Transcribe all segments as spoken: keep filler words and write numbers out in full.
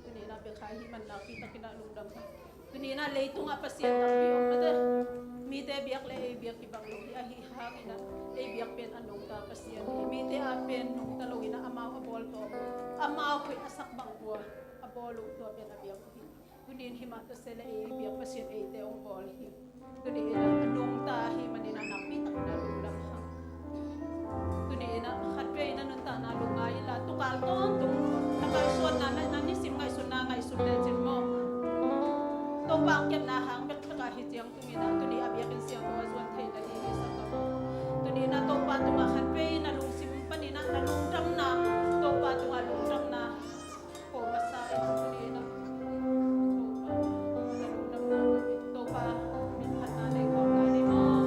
Tuni in ah biak hang hih man nakpi takin ah lungdam hang. Tuni in ah leitung ah pasian tampi om mate. Mite biak le ei biak kibang lo hi, ahi hangin ah ei biak pen a nungta Pasian hi. Mite a pen nungta lo in ah amau a bawl tawh, amau hoih a sak bang ua a bawl uh tua pen a biak uh hi. Tuni in himah ta se le ei biak Pasian eite hong bawl hi. Tuni in ah a nungta ahih manin ah nakpi takin ah lungdam hang. Tuni in ah khatvei na nuntakna lungngai inla, tukal tawntung na ngaihsutna, na, na nisim ngaihsutna ngaihsut lecin maw, Topa hong kepna hang bekbek ah hi ciang tung in ah tuni a biakinn siangtho a zuan theihna hi hi sak a. Tuni in ah Topa tungah khatvei na lungsim panin ah na lungdamna, Topa tungah lungdamna ko masa in tuni in ah Topa, na lungdamna ko in Topa min phatna nei khawm lai ni maw?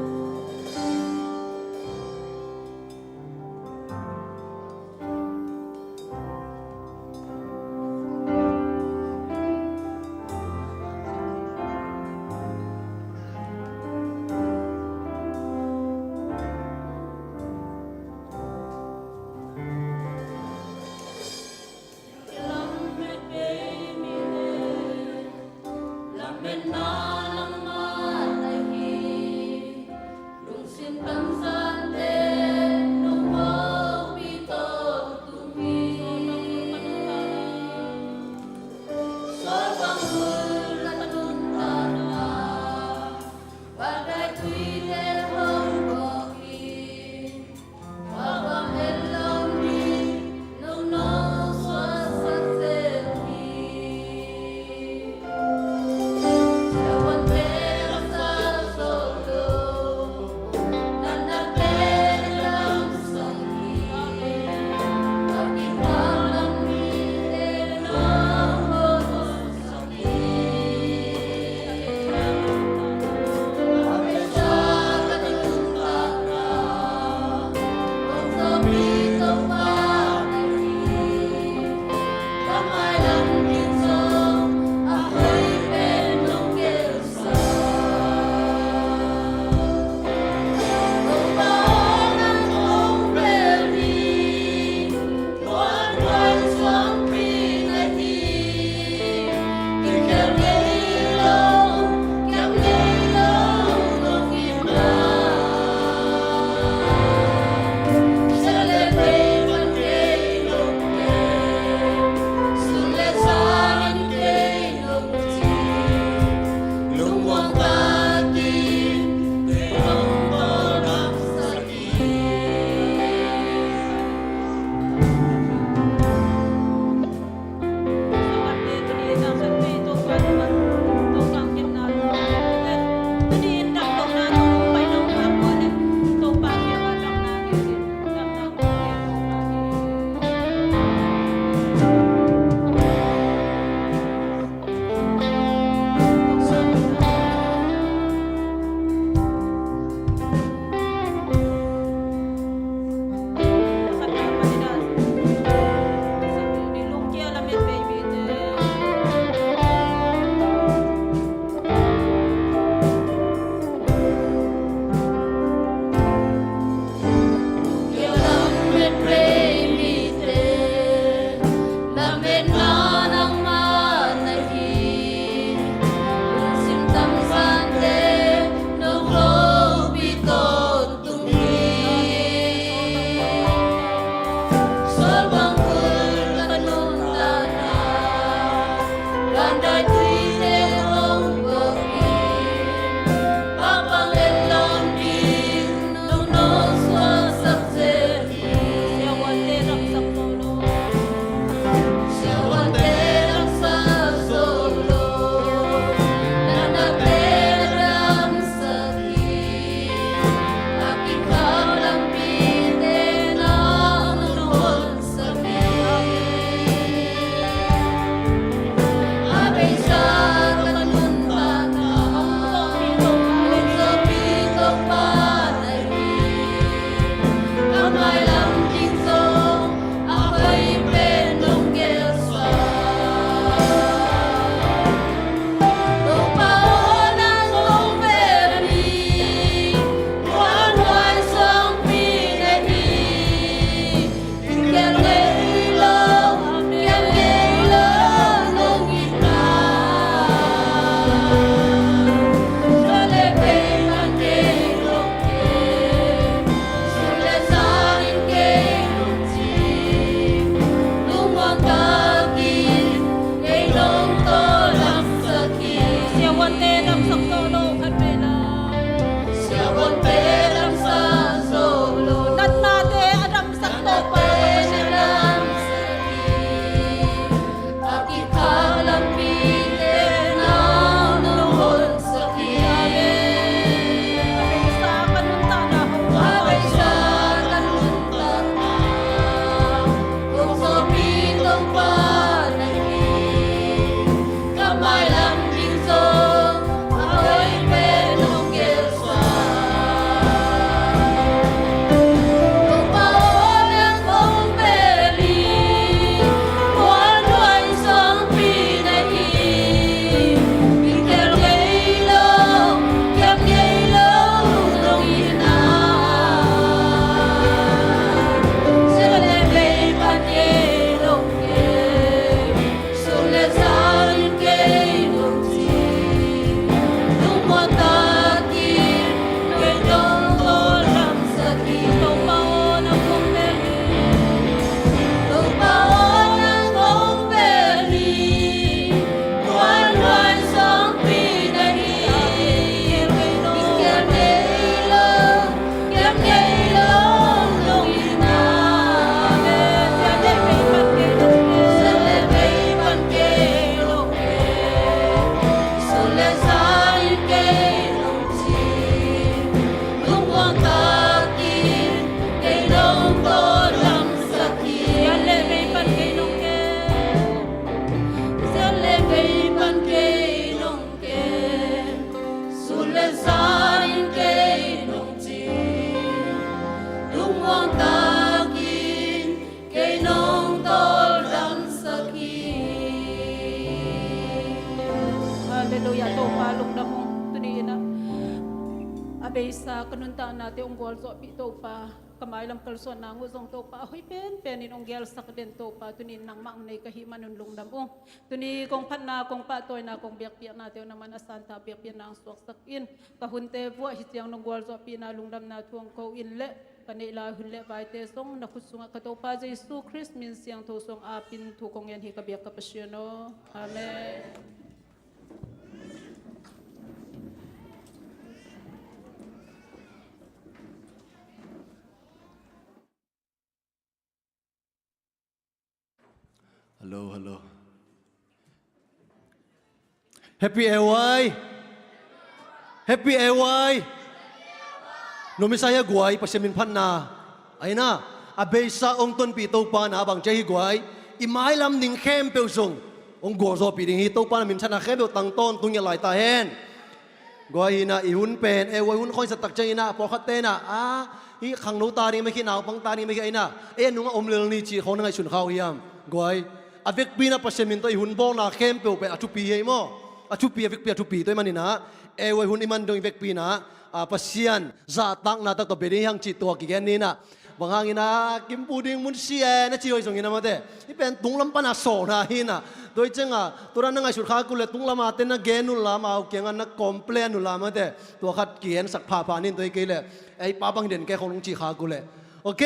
Ei pan kei nong kem, sun le zan in kei nong cing, lungmuang takin kei nong tawldamsak hi. Halleluiah, Topa lungdam ung. Tuni in ah a beisa ka nuntaknate hong gualzawhpih Topa, ka mailam kalsuanna uh zong Topa, a hoih penpen in hong gelsak den Topa, tuni in nangmah hong nei ka hih manun lungdam ung. Tuni kong phatna, kong pahtawina, kong biakpiaknate uh nangman a santa biakpiakna hong suaksak in, ka hunte vuah hih ciang nong gualzawhpihna lungdamna thu hong ko in leh ka neih lai hun le vaite zong na khut sungah ka Topa Jesu Khrist min siangtho suang apin thu kong ngen hi ka biak ka Pasian aw. Amen. Hello, hello. Happy A Y. Happy A Y. Nong misa hia guai, Pasian min phatna. Aina, a beisa hong tonpih Topa na bang ci hi guai, i mailam ding khempeuh zong hong gualzawhpih ding hi. Topa na minthanna khempeuh tang tawntung hi lai ta hen. Guai, hina i hun pen, e, guai, hun khawng i zat tak ciang hina, pawlkhat te na, a, hih khangno ta ding mah hi, naupang ta ding mah hi, aina, e, nungah om lel ni cih khawng na ngaihsun kha uh hiam? Guai, a vekpi na Pasian min tawh i hun bawlna khempeuh pen a thupi hi maw? A thupi, a vekpi a thupi, tua ahih manin ah, e, guai, hun i man dong i vekpi na, a, Pasian zahtakna tak tawh bia ding hi hang cih tua kigen ni na. Bang hangin ah Kimpu ding mun si e na ci hoih zongin ah mate, hih pen tunglam pana sawhna hi na. Tua hi ciangah tua dan na ngaihsut khak uh leh tunglam a te na gen unla, amau kiangah na complain unla mate, tua khat kigensak phapha nin, tua hi kei leh ei pa bang den kei khong nong ci khak uh leh. Ok.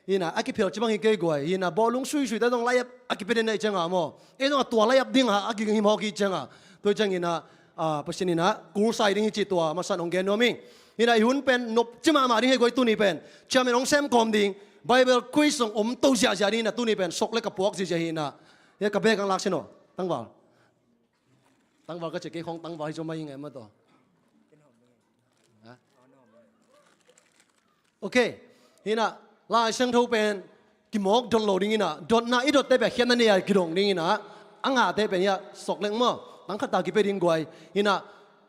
Hi na, a kiphel ci bang hi kei guai. Hi na, bawlung suisui te zong lai-ap a kipia den na hi ciangah maw, ei zong a tua lai-ap dingah a kiging hi mawk hi ciangah. Tua hi ciangin ah, a, Pasian in ah kulsai ding hi cih tua masa in hong gen nuam hi. Hi na, i hun pen nopci mahmah ding hi guai, tuni pen chairman hong sem kawm ding, Bible quiz hong om to ziahziah ding hi na, tuni pen sok le ka puak ziahziah hi na. Hi ka bag ang lak sin aw. Tangval. Tangval ka ci kei khong tangval hi zaw mah hi ngei mah tawh. Ha? Ok. Hi na, Lai Siangtho pen kimawk dot lo ding hi na, dotna i dotte pen khiatna nei a kidong ding hi na, a ngahte pen hi a, sok leng maw, tang khat ta kipia ding guai. Hi na,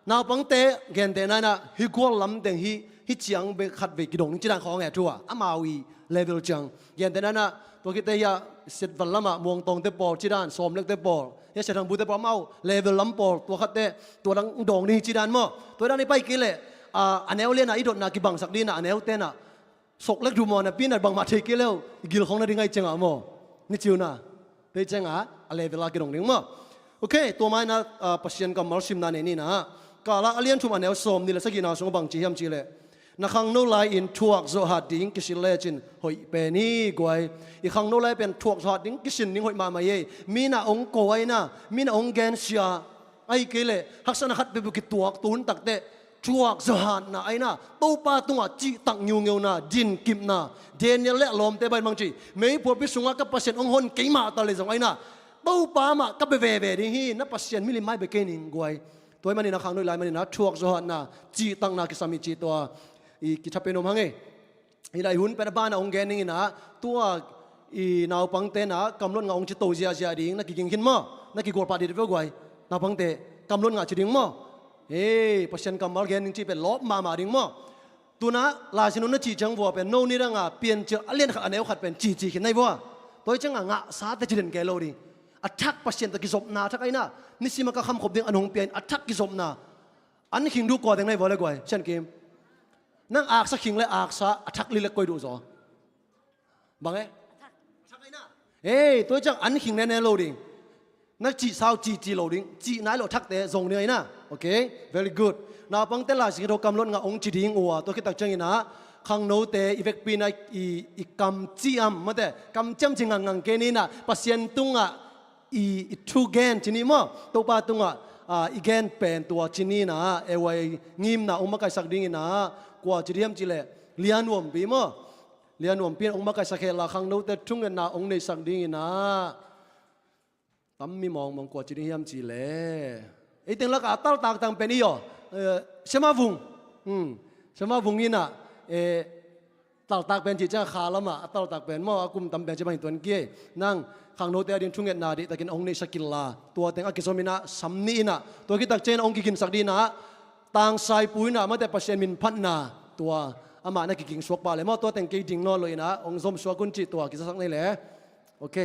naupangte gentehna in ah hih gual lam teng hih, hih ciang bek khat vei kidong ding ci dan khawng e thu a, amau i level ciang. Gentehna in ah tua khit teh hi a, Siatval lamah Muangtawngte pawl ci dan, Sawmlekte pawl, hi a, Siathangpute pawl, amau level lam pawl, tua khat teh tua dang dawng ding hi ci dan maw. Tua dan i pai kei leh, a, a neu lian a i dotna kibangsak ding in ah, a neute in ah sok lek dum aw, napi in ah bangmah thei kei leh i gil khong na ding ahi ciangah maw. Ni ci uh na. Tua hi ciangah a level a kidong ding maw. Ok, tua mah in ah, a, Pasian kammal simna nei ni na. Kala a lian thum a neu sawmnih le sagihna sungah bang ci hiam cih leh, na khangno lai-in thuak zawh hat ding kisin lecin hoih pen hi guai. I khangno lai pen thuak zawh hat ding kisin ding hoih mahmah hi. Mi in ah hong ko ahi na, mi in ah hong gensia, ahih kei leh haksatna khat peuhpeuh kituak tun tak teh thuak zawh hatna ahi na, Topa tungah cihtak ngiungeuna, dinkipna. Daniel le a lawmte bang in bang ci, meiphualpi sungah ka Pasian hong hon kei mah ta leh zong ahi na, Topa mah ka bia veve ding hi, na Pasian milim mah bia kei ning guai. Tua ahih manin ah khangno i lai manin ah thuak zawh hatna, cihtakna kisam hi cih tua i kithapen om hang e. Hi lai, hun pen a banah hong gen ning in ah, tua i naupangte in ah kamlot ngah hong ci to ziahziah ding, na kiging khin maw, na kigual pah dih dih ve guai. Naupangte, kamlot ngah ci ding maw. Hei, Pasian kammal gen ding cih pen lawp mahmah ding maw. Tu in ah Lai Siangtho na cih ciang vua pen, no ni dang a Piancil a lian khat a neu khat pen cici khin na hi vua. Tua hi ciangah ngahsate ci den kei lo ding. A thak Pasian tawh kizopna thak ahi na, nisim a ka khamkhop ding an hong pia in a thak kizopna. An khing duh kua teng na hi vua le guai, Sian Kim. Nang aksa khing le aksa a thak li le koi duh zaw. Bang e? Thak ahi na. Hei, tua hi ciang an khing nene lo ding. Na cih sau cihcih lo ding, cih nai lo thakte zong ding ahi na. Ok, very good. Naupangte Lai Siangtho kamlot ngah hong ci ding uh a, tua khit tak ciangin ah khangnote i vekpi in ah i, i kamciam, mate, kamciam ci ngangngang kei ni in ah, Pasian tungah i, i thugen ci ni maw, Topa tungah, a, i gen pen tua ci ni in ah, e, guai, ngimna hong makaisak ding in ah, kua ci ding hiam cih leh Lian Nuampi maw. Lian Nuampi in hong makaisak hen la, khangnote thungetna hong neisak ding in ah. Tam mi mawngmawng, kua ci ding hiam cih leh, ei teng lakah a taltak tang pen i aw, eh, Siama Vung. Hmm. Siama Vung in ah, eh, Taltak pen cih ciang kha lamah a taltak pen maw, a kum tam pen ci bangin tuan kei. Nang khangnote a ding thungetna dih takin hong neihsak inla, tua teng a kizom inah sam nih inah, tua khit tak ciangin hong kiginsak dih inah, tangsaipu inah, amaute Pasian min phatna, tua amah na kiging suak pah le maw, tua teng kei ding nawn lo inah hong zom suak un cih tua kizasak nei le. Ok.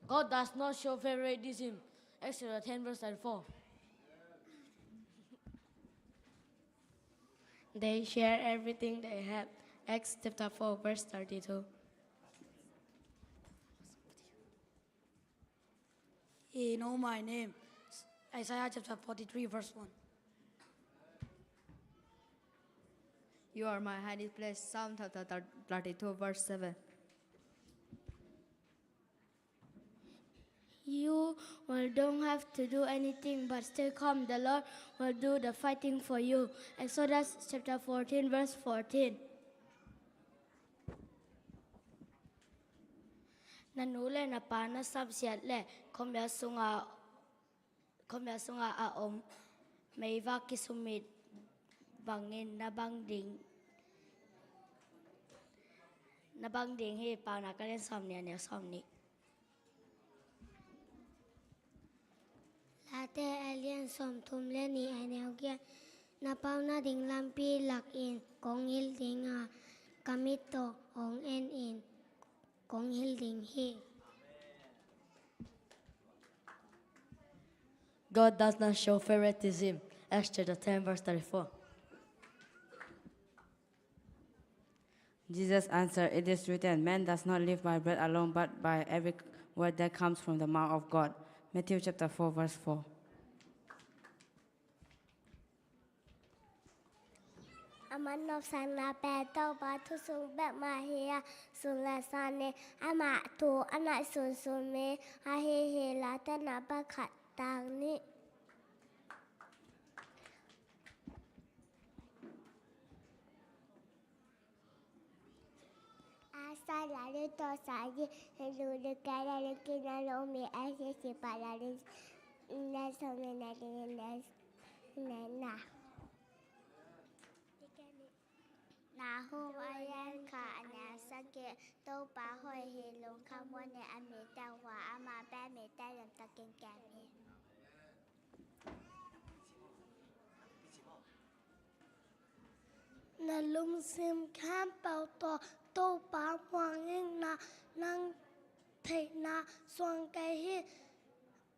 God does not show favoritism. Acts chapter ten, verse thirty-four. They share everything they have. Acts chapter four, verse thirty-two. He know my name. Isaiah chapter forty-three, verse one. You are my hiding place. Psalm chapter thirty-two, verse seven. You will don't have to do anything but stay calm. The Lord will do the fighting for you. Exodus chapter fourteen, verse fourteen. Na nu le na pa na sapsiat le khuamial sunga, khuamial sunga a om meivak kisumit bangin na bang ding, na bang ding hi. Paunak a lian sawm nih, a neu sawm nih. Late a lian sawm thum le nih, a neu giat. Na pau nading lampi lakin kong hilh ding a, ka mit tawh hong en in, kong hilh ding hi. God does not show favoritism. Acts chapter ten, verse thirty-four. Jesus answered, "It is written, 'Man does not live by bread alone, but by every word that comes from the mouth of God.'" Matthew chapter four, verse four. A man nopsakna pen Topa thu sung bek mah hi a, sun le sa nih. Amah thu a naih sunsun mi ahi hi. Late na pai khat, tang nih. Asa lalu to saji, lalu kala lukina lomi, asi sipa lalu na somi na na na na. Na hum a lian khat, a neu sagih. Topa hoih hi, lungkham un, a mite hua amah pen mite lemtakin kem hi. Na lungsim khempeuh tawh Topa muang in, na nang theihna suang kei hi.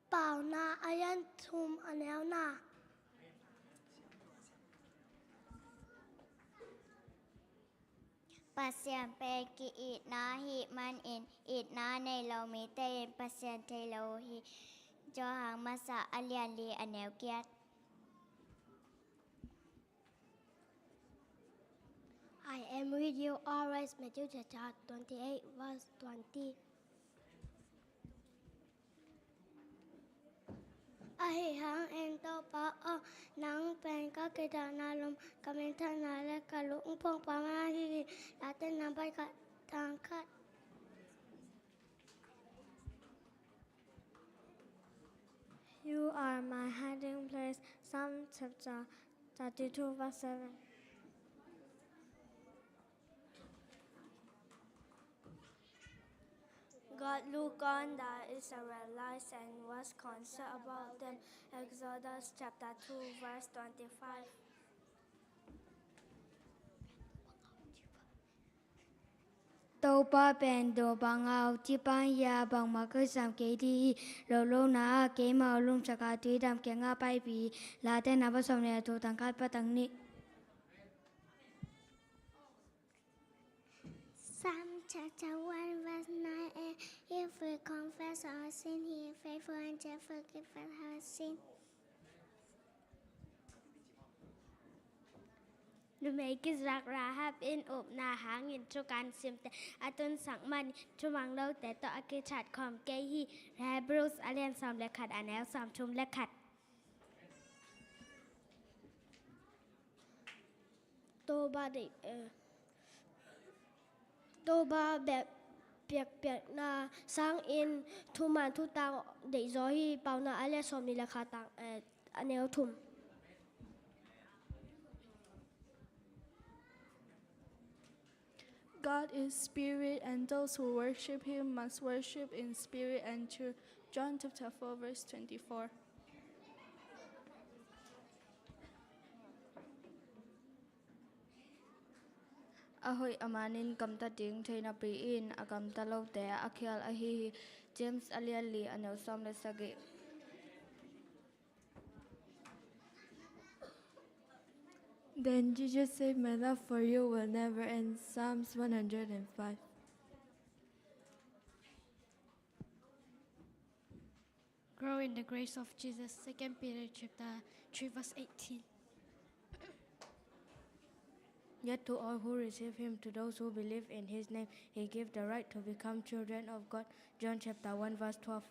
Paunak a lian thum, a neu nga. Pasian pen ki-itna ahih manin itna nei lo mite in Pasian thei lo uh hi. Johan masa a lian li, a neu giat. I am with you always, Matthew chapter twenty-eight, verse twenty. Ahi hangin Topa aw, nang pen ka kidalna lum, ka minthanna le ka lungphongpa mah na hi hi. Late na pai khat, tang khat. You are my hiding place. Psalm chapter thirty-two, verse seven. God looked on the Israelites and was concerned about them. Exodus chapter two, verse twenty-five. Topa pen dawpang au, cipang hia, bangmah ka kisam kei dih hi. Lolona ah keimah hong lumsak a, tuidam kiangah paipih hi. Late na pai sawm le thum, tang khat pan tang nih. Psalm chapter one, verse nine a, if we confess our sin, he is faithful and just forgive us our sin. Numei kizak Rahab in upna hangin thukan simte a tunsak man, thumang lote tawh a kithat khawm kei hi. Hebrews a lian sawm le khat, a neu sawm thum le khat. Topa deih, eh, Topa bek piakpiakna sangin thuman thutang deihzaw hi. Paunak a lian sawm nih le khat, tang, eh, a neu thum. God is spirit, and those who worship him must worship in spirit and truth. John chapter four, verse twenty-four. A hoih a manin gamta ding thei napi-in a gamta lote a khial ahi hi. James a lian li a neu sawm le sagih. Then Jesus said, "My love for you will never end." Psalms one hundred and five. Grow in the grace of Jesus. Second Peter chapter three, verse eighteen. Yet to all who receive him, to those who believe in his name, he gave the right to become children of God. John chapter one, verse twelve.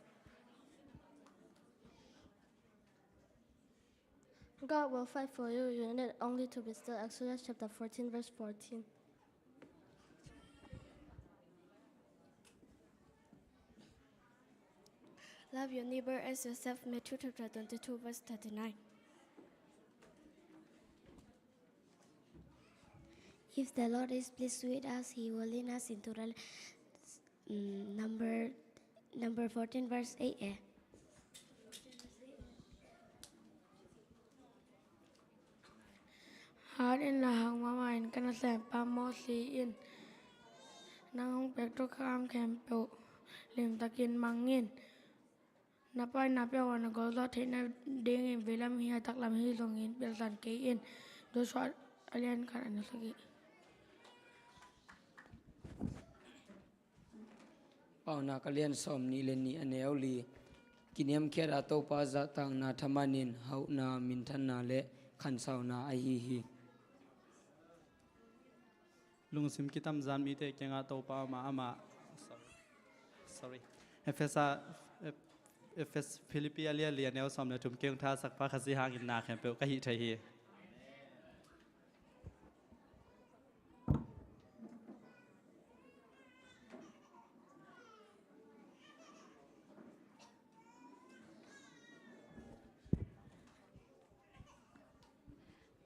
God will fight for you. You need only to be still. Exodus chapter fourteen, verse fourteen. Love your neighbor as yourself. Matthew chapter twenty-two, verse thirty-nine. If the Lord is pleased with us, he will lead us into the, mm, number, number fourteen, verse eight, eh? Hat in la hang mahmah in, ka nasempa Mosi in nang hong pek thukham khempeuh limtakin mang in. Na paina peuh a na golzaw theihna dingin veilam hi a, taklam hi zongin pialzan kei in. Joshua a lian khat a neu sagih. Paunak a lian sawm nih le nih a neu li. Kiniamkhiat a Topa zahtakna thaman in hauhna, minthanna le khansauna ahi hi. Lungsim kitamzan mite kiangah Topa amah, amah, sorry, sorry. Efesa, Ef-, Efes-, Philippi a lian li a neu sawm le thum, kei hong thahatsak pa Khazih hangin na khempeuh ka hih thei hi.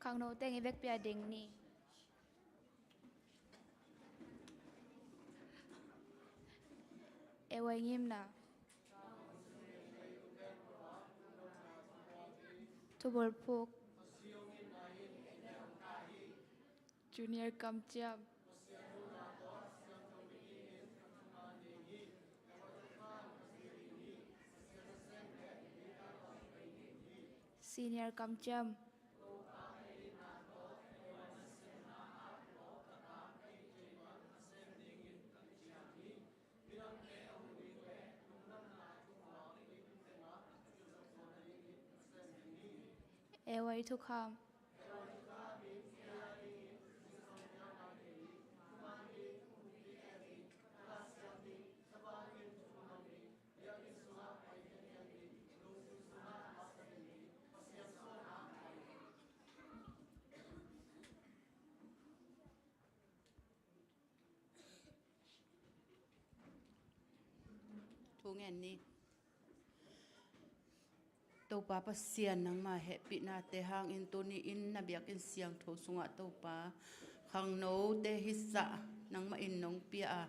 Khangno teng i vekpi a ding ni. Ewai ngimna. Thubulpuk. Junior kamciam. Senior kamciam. Ewai thukham. Thu ngen ni. Topa Pasian, nangma hehpihnate hangin tuni-in na biakinn siangtho sungah Topa, khangnote hihzah nangmah in nong pia a,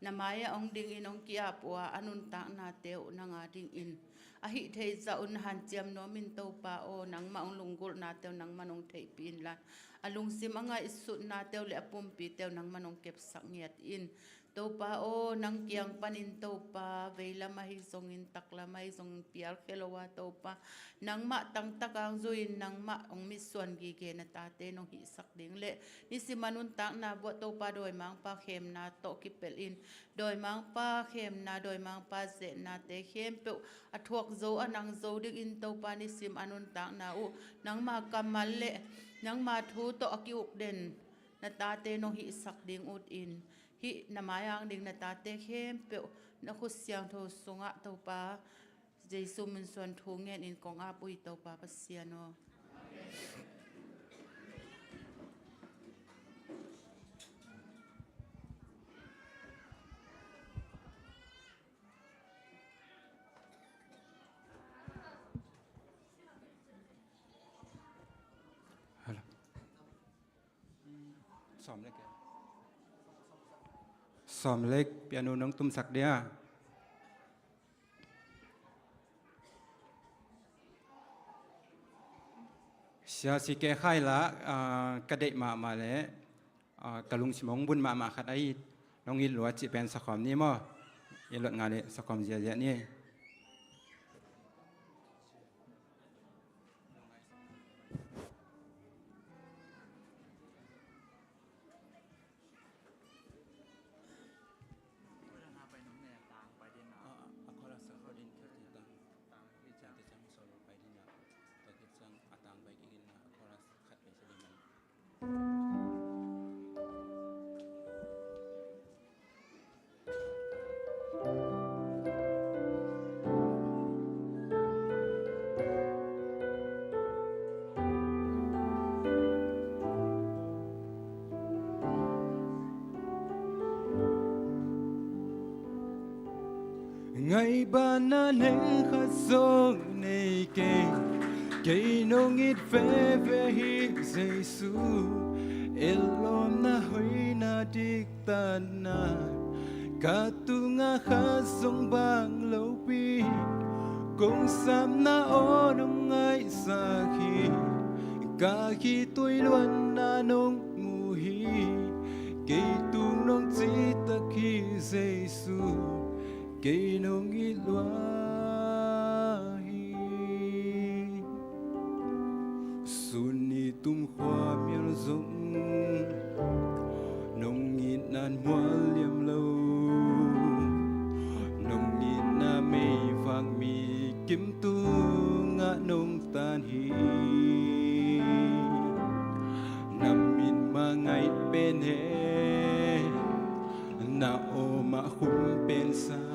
na mai-ah hong dingin hong ki-ap uh a, a nuntaknate uh nang a dingin a hih theih zah un hanciam nuam in Topa aw, nangmah hong lunggulhnate uh nangmah nong theihpih inla, a lungsim a ngaihsutnate uh le a pumpite uh nangmah nong kepsak ngiat in. Topa aw, nang kiang panin Topa, veilam ahi zongin, taklam ahi zongin, pialkhia lo a Topa, nangmah tangtak ang zui-in, nangmah hong mitsuan gige na tate nong hihsak ding le nisim a nuntakna vuah Topa dawimangpa khemna tawh kipelh in, dawimangpa khemna, dawimangpa zehnate khempeuh a thuak zo, a nang zo dingin Topa nisim a nuntakna uh nangma kammal le nangma thu tawh a ki-ukden na tate nong hihsak ding ut in. Hih na mai-ah hong ding na tate khempeuh na khut siangtho sungah Topa Jesu min suang thu ngenin kong ap uh hi Topa Pasian aw. Hello. Sawm le kua. Sawm lek piano nong tumsak dia. Sia si ke khai la, ah, ka deih mahmah le, ah, ka lungsim hong bun mahmah khat ahi, nong it lua cih pen sakhawm ni maw. It luat nga le sakhawm ziazia ni. Ngaihbatna neng khat zong nei keng, kei nong it veve hi Jesu. Etlawmna hoihna diktatna ka tungah khat zong bang lopi, kong sapna aw nong ngaihsak hi. Ka khitui luanna nong mu hi, kei tung nong citak hi Jesu. Kei nong it lua hi. Sun i tum khua mial zong nong itna mual liam lo. Nong itna meivak mi kim tungah nong tan hi. Na min ma ngaih pen he, na aw ma khum pen sang.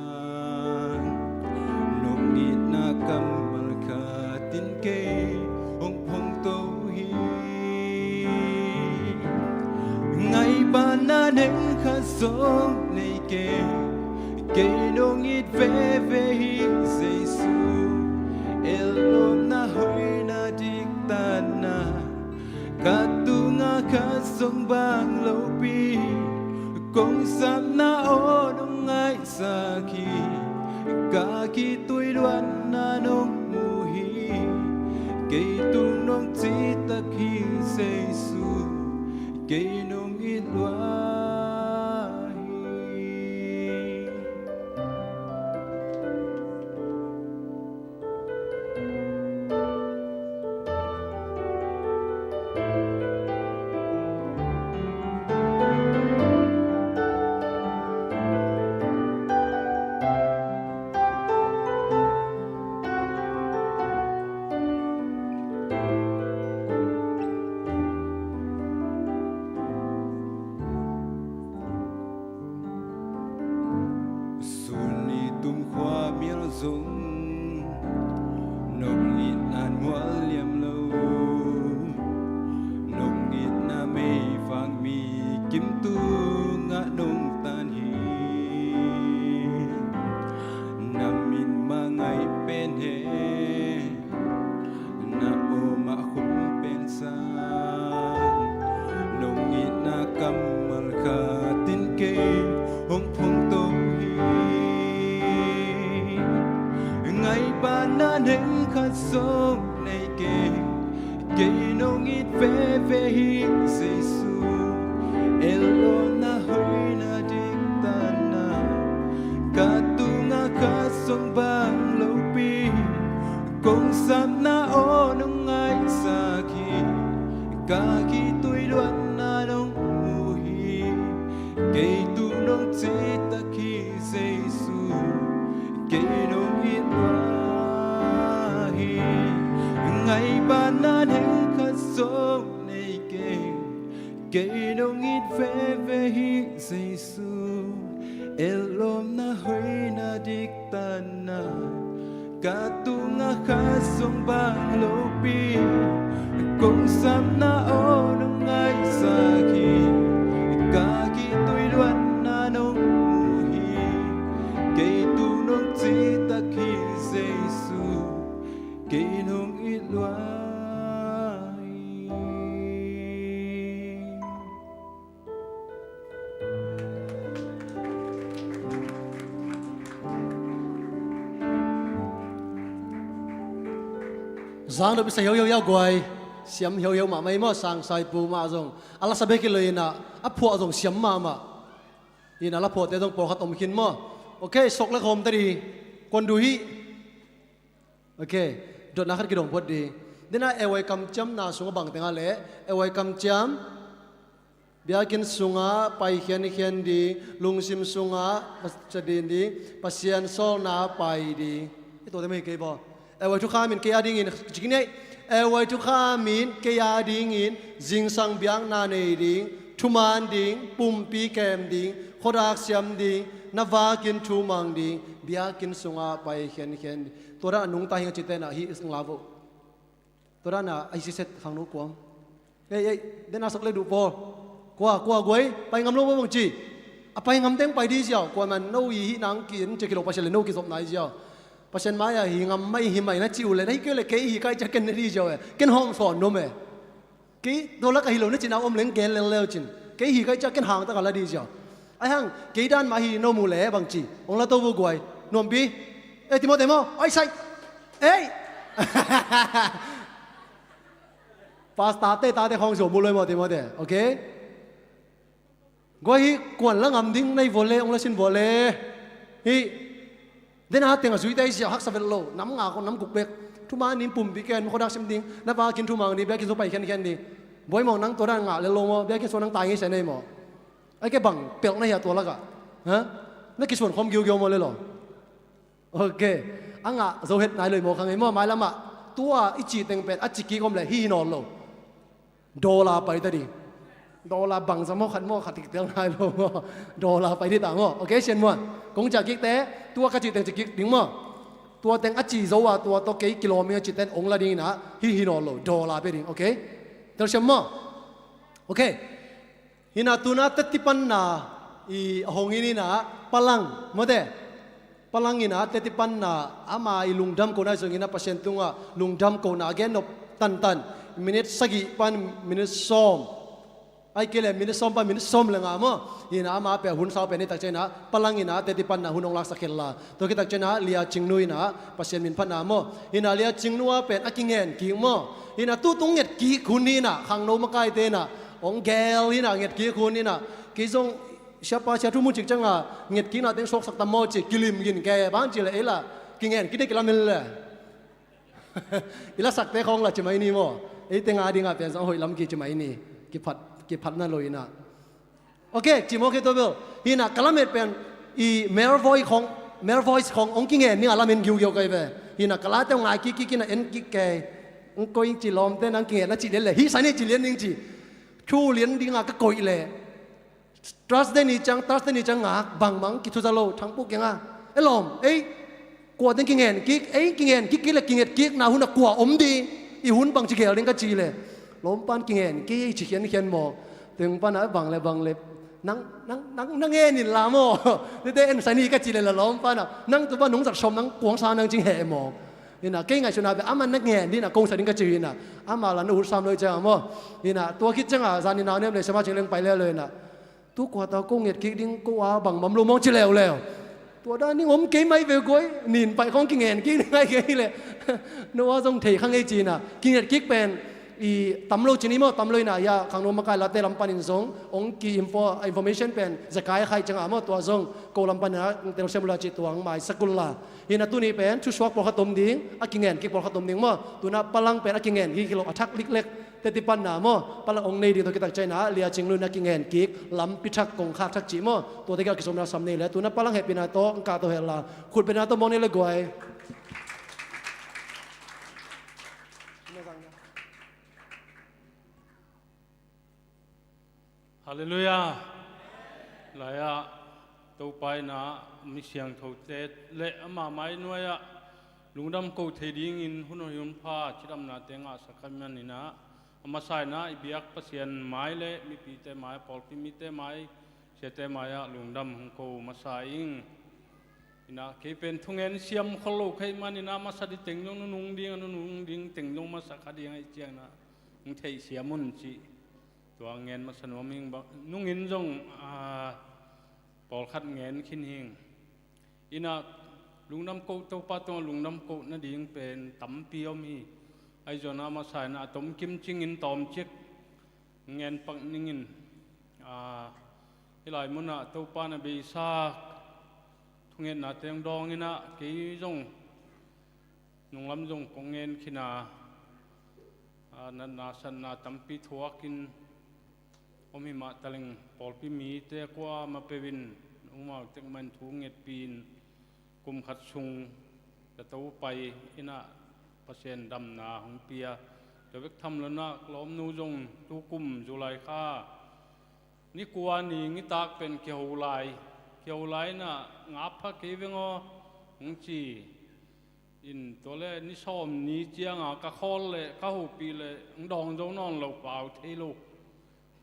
Nong itna kammal khat in kei hong phongto hi. Ngaihbatna neng khat zong nei keng, kei nong it veve hi Jesu. Etlawmna hoihna diktatna ka tungah khat zong bang lopi, kong sapna aw nong ngaihsak hi. Ka khitui luanna nong mu hi, kei tung nong citak hi Jesu. Kei nong it lua hi. Sun i tum khua mial zong nong itna mual liam lo. Nong itna meivak mi kim tungah nong tan hi. Na min ma ngaih pen he, na aw ma khum pen sang. Nong itna kammal khat in kei hong phongto hi. Ngaihbatna neng khat zong nei keng, kei nong it veve hi Jesu. Etlawmna hoihna diktatna ka tungah khat zong bang lopi, kong sapna aw nong ngaihsak hi. Ka khitui luanna nong mu hi, kei tung nong citak hi Jesu. Kei nong it lua hi. Ngaihbatna neng khat zong nei keng, kei nong it veve hi Jesu. Etlawmna hoihna diktatna ka tungah khat zong bang lopi, kong sapna aw nong ngaihsak hi. Ka khitui luanna nong mu hi, kei tung nong citak hi Jesu. Kei nong it lua hi. Zang dop i sa hiauhiau ia guai. Siam hiauhiau mahmah i maw, sang saipu mah zong a la sa bek hi lo inah, a phuah zong siam mahmah. Inah la phuahte zong pawlkhat om khin maw. Ok, sok le khawm ta di. Kuan duh hi. Ok, dotna khat kidong phot di. Dena A Y kamciamna sungah bang tengah le A Y kamciam biakinn sungah pai khiankhian ding, lungsim sungah Pasian din ding, Pasian sawlna pai ding. I tuate mah hi kei baw. A Y thukham in kei a dingin, cik nei. A Y thukham in kei a dingin zingsang biakna nei ding, thuman ding, pumpi kem ding, khuadak siam ding, na vakin thumang ding, biakinn sungah pai khiankhian ding. Tua dan a nungta hi ing a cite na hi ing la vo. Tua dan a, a hi siset khangno kuam. Ei, ei, den a sak le duh pawl. Kua, kua guai, pai ngam lo bang ci. A pai ngam teng pai di ziau. Kua man no i hi nang ki en cek hi lo Pasian le no kizopna i ziau. Pasian mai a hi ngam mai hi mai na ci uh le, na hi kei le kei hi kai cia ken na di ziau e. Ken hong sawn nom e. Kei tua lak a hi lo na cin a om leng gen lel leu cin. Kei hi kai cia ken hang tak a la di ziau. Ai hang, kei dan mah hi no mu le bang ci. Ong la to bu guai. Nuam pi. Ei, Timothy maw? Ai sai. Ei. Pastor te, tate khawng zuam mu loi maw, Timothy. Ok? Guai hi, kuan la ngam ding, na hi vua le, ong la sin vua le. Hi. Den a teng a zui te i ziau haksa vet lo. Nam nga khawng nam guk bek. Thuman in pumpi ken, khuadak sim ding. Na vakin thumang ding, biakinn sung pai khiankhian ding. Buai maw nang tua dan ngah le lo maw, biakinn sung nang tai ngei sia nei maw. Ai ke bang pelh na hia tua lak ah. Ha? Na kisuan khawm giugiau maw le lo. Ok. A ngah zo het nai lo i maw kha ngei maw, mailam ah. Tua i ci teng pen, a ci kik om le, hi hi nawn lo. Dollar pai ta ding. Dollar bangza maw, khat maw, khat kik tel nai lo maw. Dollar pai ding ta maw. Ok, Sian Muan. Kong ciah kik te, tua ka ci teng ci kik ding maw. Tua teng a ci zo a, tua tawh kei kilawm ing a ci ten ong la ding inah, hi hi nawn lo. Dollar pia ding, ok? Telsiam maw. Ok. Hinah tuna tetipanna i a hong in inah, Palang, mawte? Palang inah tetipanna ama i lungdam kohna i zong inah Pasian tungah lungdam kohna a gen nop tantan, minit sagih pan minit sawm. Ai kei le minit sawm pan minit sawm le nga maw. Hinah ama pia hun sau pia ni tak cianah, Palang inah tetipanna hun hong laksak khel la. Tua khit tak cianah Lia Cingnu inah Pasian min phatna maw. Hinah Lia Cingnu a pen a kingen kik maw. Hinah tutung nget kik hun hinah, khangno makaite inah. Ong gel hinah nget kik hun hinah. Kei zong siapa sia thu mun cik cianga nget kikna teng suaksak tam maw ci kilim gin ke bang ci le ei la. Kingen kik dek i lamen le. I lasakte khawng la ci mai ni maw. Ei teng a dingah pen zong a hoih lam ki ci mai ni. Kiphat, kiphatna lo inah. Ok, ci mawk hi tua bel. Hinah ka lamet pen i male voice khawng, male voice khawng ong kingen ning a lamen giugiau kai ve. Hinah ka late ong ngai kik kik inah en kik kei. Ong koih ci lawmte nang kingen na ci lian le. Hi sa ni ci lian ning ci. Thu lian dinga ka koih le. Thursday ni ciang, Thursday ni ciang ngak bangmang kithuza lo, Thangpu kiangah. E lawm, ei, kua teng kingen kik, ei, kingen kik kik le kinget kikna hun a kua om di, i hun bang ci gel ding ka ci le. Lawmpan kingen kik, ci khiankhian maw. Teng pana bang le, bang le, nang, nang, nang, nang ngen in la maw. Tete en sa ni ka ci le la lawmpan a. Nang tu ba nung zat sawm nang kuang sa nang cing he maw. Ina, kei ngaihsutna bek, aman na ngen ding a, kong sa ding ka ci ina. Ama la na ut sam lo i ciang maw. Ina, tua khit cianga, zan ina nem le, sama cing leng pai le lo ina. Tu kua ta ko nget kik ding ko a bang mam lo mawng ci leuleu. Tua dan ning om kei mai ve guai, nin paih khawng kingen kik ding ai kei le. No a zong thei kha ngei cina. Kinget kik pen i tam lo cin i maw, tam lo ina, ya khangno makai late lam panin zong ong ki info, information pen zekai khai cianga maw, tua zong ko lam panin a telsiam ula ci tuang mai sakul la. Hina tuni pen thusuak pawlkhat om ding, a kingen kik pawlkhat om ding maw. Tuna Palang pen a kingen kik hi lo, a thak liklek teti panna maw. Palang ong nei ding tawh kitak ciangina, Lia Cingnu in a kingen kik lampi thak kong khak thak cih maw. Tuate kikal kisomna sam nei le, tuna Palang hehpihna tawh ong kah to hehla, khutbetna tawh mawng nei le guai. Halleluiah. Lai-ah Topa in a mi siangthote le ama mai nuai-ah lungdam ko thei dingin hun hoih hun pha cidamnate ngahsak ahih manin a, a masa in a i biak Pasian mai le mipite mai, pawlpi mite mai, siate mai-ah lungdam hong ko masa ing. Ina kei pen thungen siam khol lo kha ahih manin a, masa ding teng zong nunung ding, a nunung ding teng zong masa kha ding ahih ciangin a, hong theihsiam un cih. Tua ngen masa nuam hing bang, nungin zong, a, pawlkhat ngen khin hing. Ina lungdam ko, Topa tungah lungdam ko nading pen tampi om hi. Ahi zongin a masa in a tomkim cingin tawmcik ngen pak ningin, a, hih lai munah Topa na beisa thungetnate hong dawngin ah kei zong nunglam zong kong ngen khin a, a, natna satna tampi thuakin om himah taleng pawlpi mite kua mapeuh in amau tek mah in thu ngetpih in kum khat sung ka to pai in ah Pasian damna hong pia. Tua bek tham lo in ah ka lawmnu zong tukum July kha ni kua ni nitak pen kiho lai, kiho lai in ah ngap pha kei veng aw hong ci in, tua leh ni sawm ni cianga ka khawl leh ka hopih leh hong dawng zo nawn lo, pau thei lo.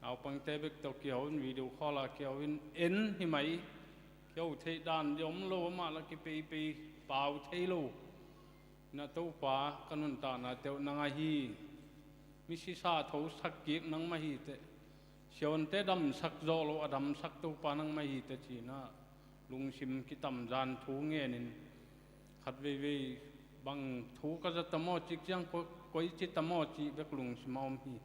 Naupangte bek tawh kiho in, video call ah kiho in, en hi mai, kiho theih dan zong om lo, amah lah kipeipei, pau thei lo. Na Topa, ka nuntaknate uh nang ahi, misisa thosak kik nangmah hi teh, siavuante damsak zawh loh a damsak Topa nangmah hi teh ci-in ah lungsim kitamzan thu ngenin, khat veivei bang thu ka za tam aw cih ciang, ko-, koici tam aw cih bek lungsim a om hi.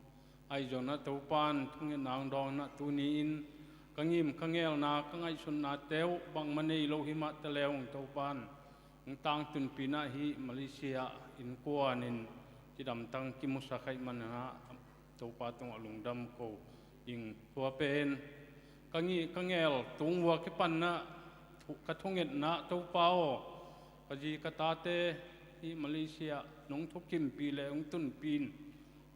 Ahi zongin ah Topa in thungetna hong dawngin ah tuni-in ka ngim ka ngelna, ka ngaihsutnate uh bangmah nei lo himah taleng Topa in hong tangtunpih in ah hih Malaysia innkuan in cidamtang kimusak ahih manin ah Topa tungah lungdam ko ding. Tua pen ka ngih ka ngel tung vua kipan in ah thu-, ka thungetna Topa aw, ka zi ka tate hih Malaysia nong thukimpih leh hong tunpih in,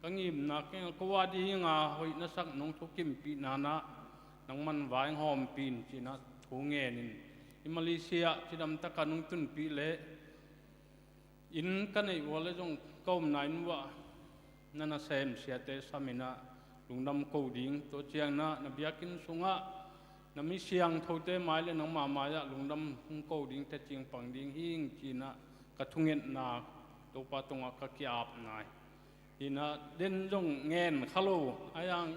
ka ngimna ka ngel ko a dinga hoih na sak nong thukimpih na-in ah nangman vai hong hawmpih in ci-in ah thu ngenin, hih Malaysia cidamtaka nong tunpih leh inn ka neih uh a leh zong ka omna inn uh ah na nasem siate sam in ah lungdam ko ding. Tua ciangin ah na biakinn sungah na mi siangthote mai leh nangma mai-ah lungdam hong ko ding, teci hong pang ding hi ing ci-in ah ka thungetna Topa tungah ka ki-apna hi. Hi in ah den zong ngen kha lo, a yang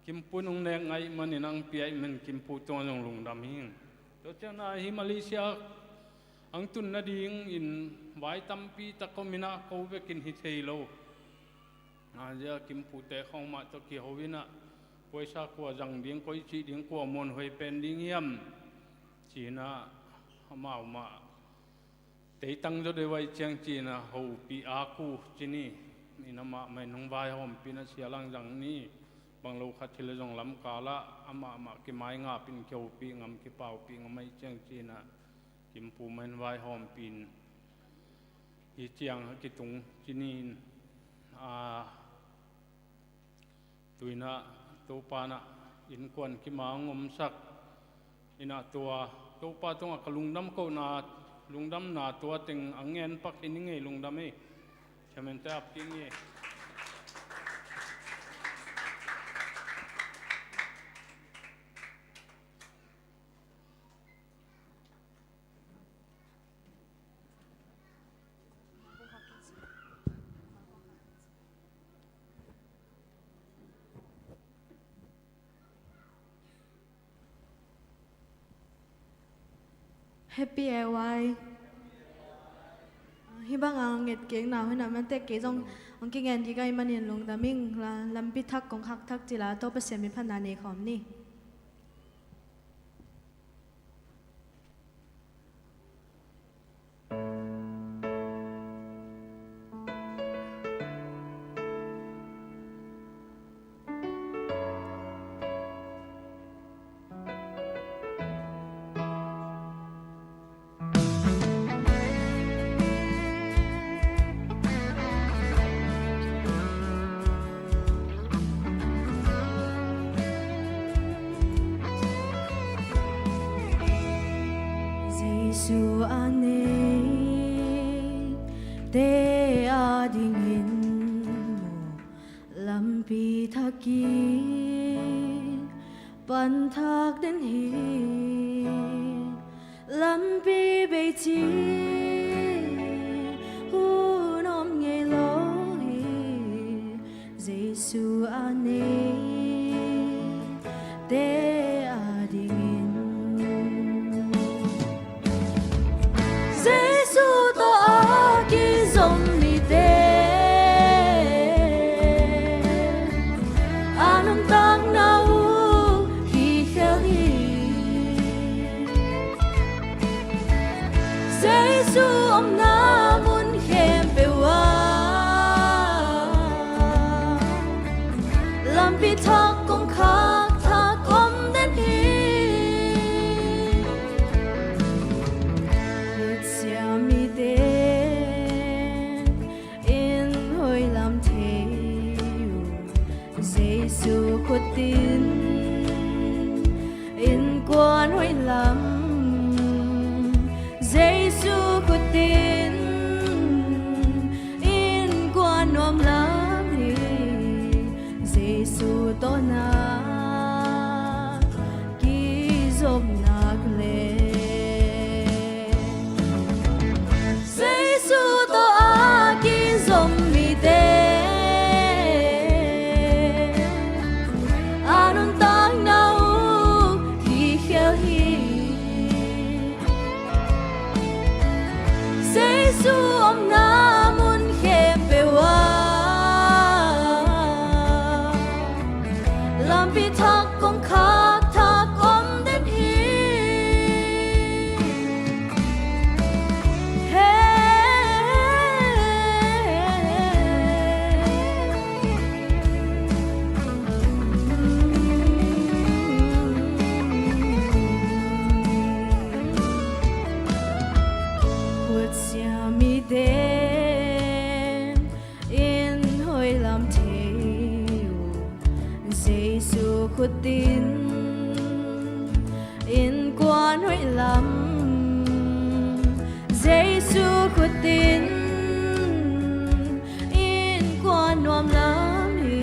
Kimpu in hong nek ngah ahih manin, hong pia ahih manin Kimpu tungah zong lungdam hi ing. Tua ciangin ah hih Malaysia hong tun nadingin vai tampi tak om in ah ko bekin hi thei lo. A zia Kimpute khawng mah tawh kiho in ah, kua sa kua zang ding, koi cih ding, kua muanhuai pen ding hiam ci-in ah amau mah teitang zaw deuh ahih ciang ci-in ah hopih a ku ci ni. In amah mah in hong vaihawmpih in ah sia lang zang ni. Bang lo khat hi leh zong lamkal ah amah mah kimaingap in kihopih ngam, kipaupih ngam ahih ciang ci-in ah Kimpu mah in vaihawmpih in hih ciang a kitung ci ni in, a, tu-in ah Topa in ah innkuan kim a hong omsak in ah tua Topa tungah ka lungdam kohna, lungdamna tua teng a ngen pak hi ning ei. Lungdam ei. Chairman te ap kik ni. Happy A Y. Hih bang a nget kik na hun a man tek kei zong hong kingen kik ahih manin lungdam ing. La, lampi thak kong khak thak cil a Topa Pasian min phatna nei khawm ni. Jesu a neite adingin maw, lampi thakin pan thak den hi. Lampi bei cin hun om ngei lo hi. Jesu a neite adingin, Jesu tawh a kizom mite Jesu omna mun khempeuh ah lampi thak kongkhak thak om den hi. Khutsia mite in hoihlam thei uh, Jesu khut in innkuan hoihlam, Jesu khut in innkuan nuamlam hi. Jesu tawhna kizopnak le Jesu tawh a kizom mite a nuntakna uh kikhial hi. Jesu omna mun khempeuh ah lampi thak kongkhak thak om den hi. He. Khutsia mite in hoihlam thei uh, Jesu khut in innkuan hoihlam, Jesu khut in innkuan nuamlam hi.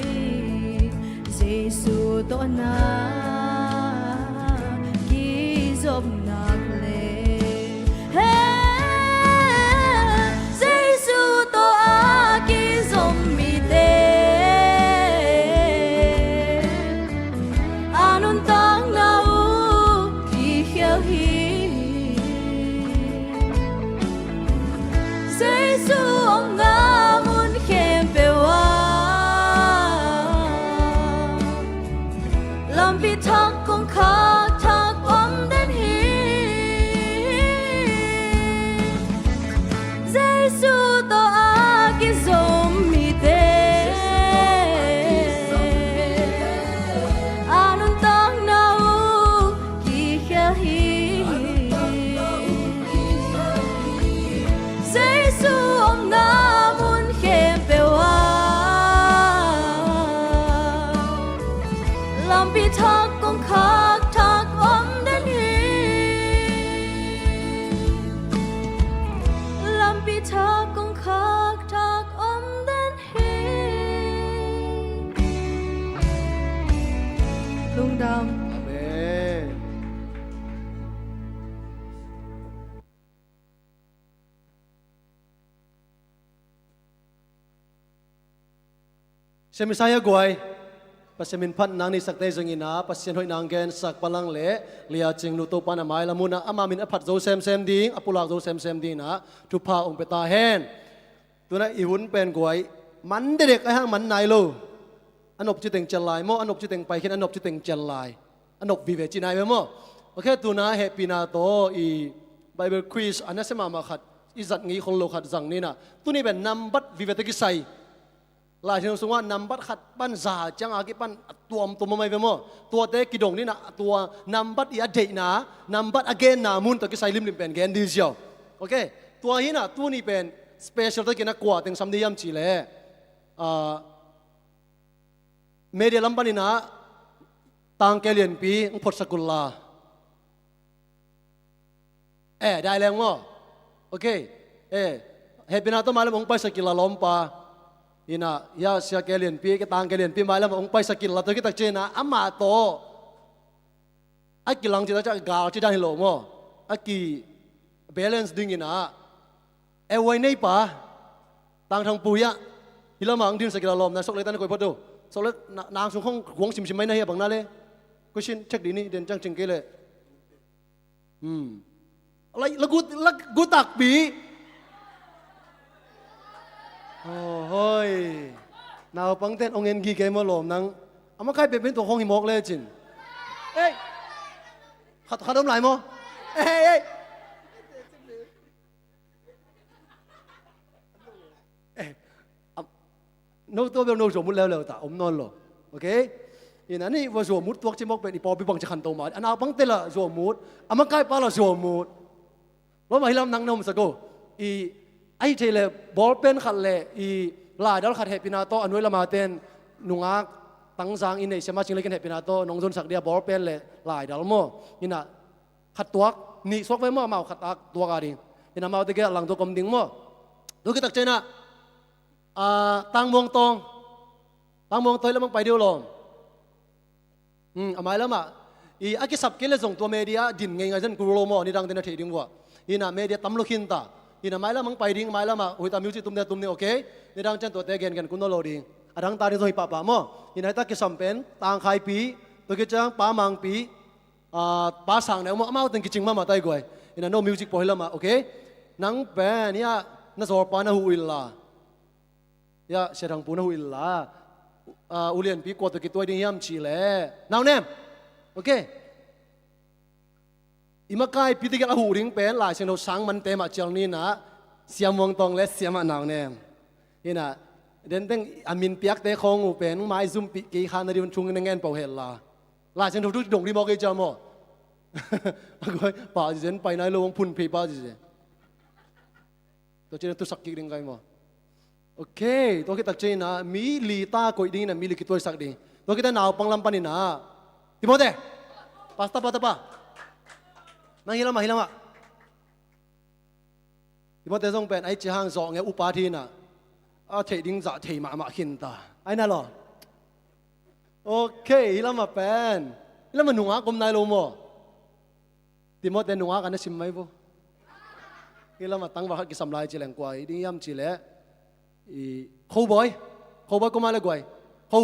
Jesu tawhna kizopnak le He. Jesu tawh a kizom mite a nuntakna uh kikhial hi. Jesu omna mun khempeuh ah lampi thak kongkhak thak om den hi. Jesu tawh a kizom mite a nuntakna uh kikhial hi. Jesu omna mun khempeuh ah lampi thak kongkhak thak om den hi. Lampi thak kongkhak thak om den hi. Lungdam. Amen. Sia Messiah guai, Pasian min phat nang neihsak tei zongin ah Pasian hoih nang gensak palang le Lia Cing Nu Topa na mailam hun ah ama min a phat zo semsem ding, a pulak zo semsem ding in ah thupha ong pia ta hen. Tuna i hun pen guai, man dedek a hang man nai lo. A nop ci teng cial lai maw, a nop ci teng pai khin, a nop ci teng cial lai. A nop vive ci nai ve maw. Ok, tuna hehpihna tawh i Bible quiz a nasia mahmah khat, i zat ngei khol lo khat zang ni in ah. Tuni pen nambat vive tawh kisai Lai Siangtho sungah nambat khat pan za ciang a kipan a tuamtuam a mai ve maw. Tuate kidong ni in ah, tua nambat i a deihna, nambat a genna mun tawh kisai limlim pen gen ding ziau. Ok, tua hi in ah tuni pen special tawh kina kua teng sam ding hiam cih leh, ah, media lam pan in ah tangke lianpi hong photsak kul la. Eh, dai leng maw. Ok. Eh, hehpihna tawh mailam hong paisak kik la lawmpa. In ah, hia sia ke lianpi, ke tangke lianpi mailam hong paisak kik la tawh kitak ciang in ah, amah tawh a kilang cih tak ciang gal ci dan hi lo maw. A ki balance ding in ah. Eh, huai neipa, Tang Thang Pu hia. Hi lamah ang din sak kik la lawm, na sok le tan koi phot do. Sok le na, nang sung khong guang simsim mai na hia bang na le. Question check ding ni, den ciang cing kei le. Hmm. Lai, la gut, la gut takpi. Oh, hoi. Naupang ten ong en gige maw lawm nang. A makai peuhpeuh in tua khong hi mawk le cin. Ei. Khat, khat om lai maw. Ei, ei. No tua bel no zuamut leuleu ta om nawn lo. Ok? Ina ni va zuamut tuak ci mawk pen i pawlpi bang ci khanto ma a naupangte la zuamut, a makaipa la zuamut. Lo mah hi lam nang na om sak o. I ahi thei le bawlpen khat le i laidal khat hehpihna tawh a nuai lama ten nungak Tangzang i nei siama cing le ken hehpihna tawh nong zonsak dia bawlpen le laidal maw? Ina khat tuak nih suak ve maw, amau khat tak tuak a ding. Ina amau te kia lang tuak om ding maw? Tua kitak cianah Tangmuang Tawng. Tangmuang Tawng lamang pai deuh lawm. A mai lamah i a kisap kei le zong tua media din ngeingai zan kul lo maw, nidang te na thei ding vua. Ina media tam lo khinta. Ina mai lamang pai ding, mai lamah huita music tum te tum ding, ok? Nidang cian tuate gengen kun nawn lo ding. A dang ta ding zong hi pahpah maw? Ina hita kisam pen Tangkhaipi, tua kiciang Pa Mangpi, Pa Sang Neu maw, amau teng kicing mahmah tai guai. Ina no music pawi lamah, ok? Nang pen ia na zawlpa na huh illa. Ia Sia Thang Pu na huh illa. Ulianpi kua tawh kituai ding hiam cih leh Nau Nem. Ok. I makaipi tegel a huh ding pen Lai Siangtho sang mante mah cial ni inah Sia Muang Tawng le Sia Mah Nau Nem. Inah denteng a min piakte khawng uh pen mai zumpih kei kha na ding thung na ngen pawi hel la. Lai Siangtho thu dong ding maw kei cial maw? A guai pa zizen pai nai lo hong phun phei pa zizen. Tua cian tusak kik ding kai maw? Ok, tua khit tak cianah mi li ta koih ding inah mi li kituaisak ding. Tua khit tak naupang lam paninah Timote. Pasta pa tapa. Nang hi lamah, hi lamah. Timote zong pen ai ci hang zawh nge upa thinah a theih ding zah thei mahmah khinta. Ai na law. Ok, hi lamah pen hi lamah nungak om nai lo maw? Timote nungak a na sim mai vo. Hi lamah tangval khat kisam lai ci leng kua hi ding hiam ci leh i Kho Bawi. Kho Bawi kua mah le guai. Kho.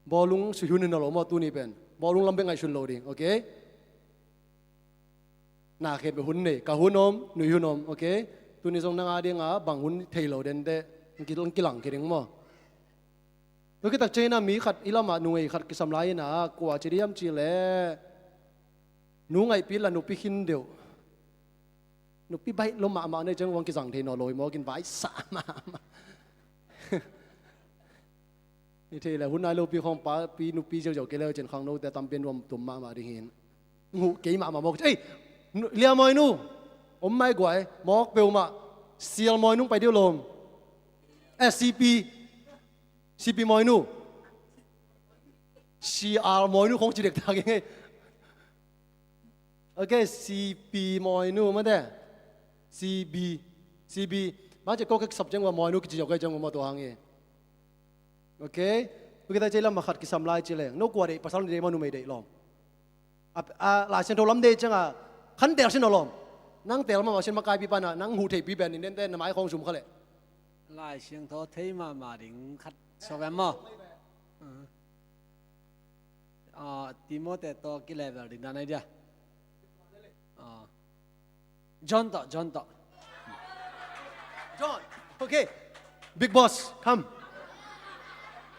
Bawlung sui hun hi na lo maw tuni pen? Bawlung lam bek ngaihsun lo ding, ok? Na khe pe hun nei, ka hun om, nui hun om, ok? Tuni zong nang a dinga bang hun thei lo dente, kilang kilang khe ding maw? Tua khit tak cianah mi khat i lamah nungei khat kisam lai inah kua ci diam ci leh nu ngaihpi la nupi khin deuh. Nupi baih lo mahmah nei ciang uang kizang thei naw lo hi maw, kin vaisah mahmah. Ni thei le hun nai lopi khawng papi nupi ziauziau kei le cin khangnote tampian nuam tum mahmah ding hin. Nguh kei mahmah mawk ei. Lia Mawinu om mai guai mawk peuhmah. Sial Mawinu pai deuh lawm. Eh, CP. CP Mawinu. CR Mawinu khawng ci dek tak ing ei. Ok, CP Mawinu mate. CB. CB. Bang ci ko kek sap ciang ua Mawinu kici zok ei ciang ua maw tua hang ei. Ok. Tua khit tak cianah lam khat kisam lai ci leng no kua deih, pasal deih maw numei deih lawm? A, a, Lai Siangtho lam deih ciangah khan teel sin aw lawm? Nang teel mahmah sin makaipi panah nang huh theipi pen in dente na mai khawng zum kha leh. Lai Siangtho thei mahmah ding khat sawk em maw? Timote tawh kilevel ding dan ai dia. John tawh, John tawh. John, ok. Big Boss, come.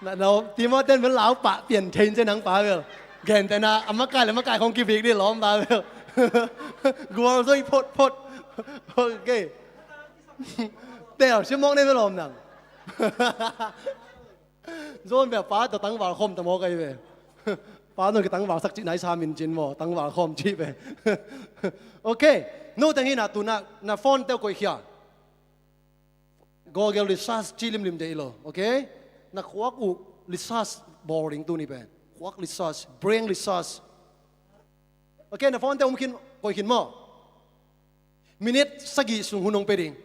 Na, na, Timote mun lau pah pian thein cian nang pa bel. Gentehna a makai le makai khawng kivik dih lawm pa bel. Gual zoi phot phot. Ok. Teel sim mawk nei bel lawm nang. Zon bia pa tawh tangval khawm ta maw kai ve. Pa zon ki tangval sak cih nai sa min cin maw tangval khawm cih ve. Ok. No teng hi na tu na, na phone teuh koih khia. Google research cih limlim deih lo. Ok. Na khuak uh research boring tu ni pen. Khuak research, brain research. Ok, na phone te um khin, koih khin maw? Minute sagih sung hun hong pe ding.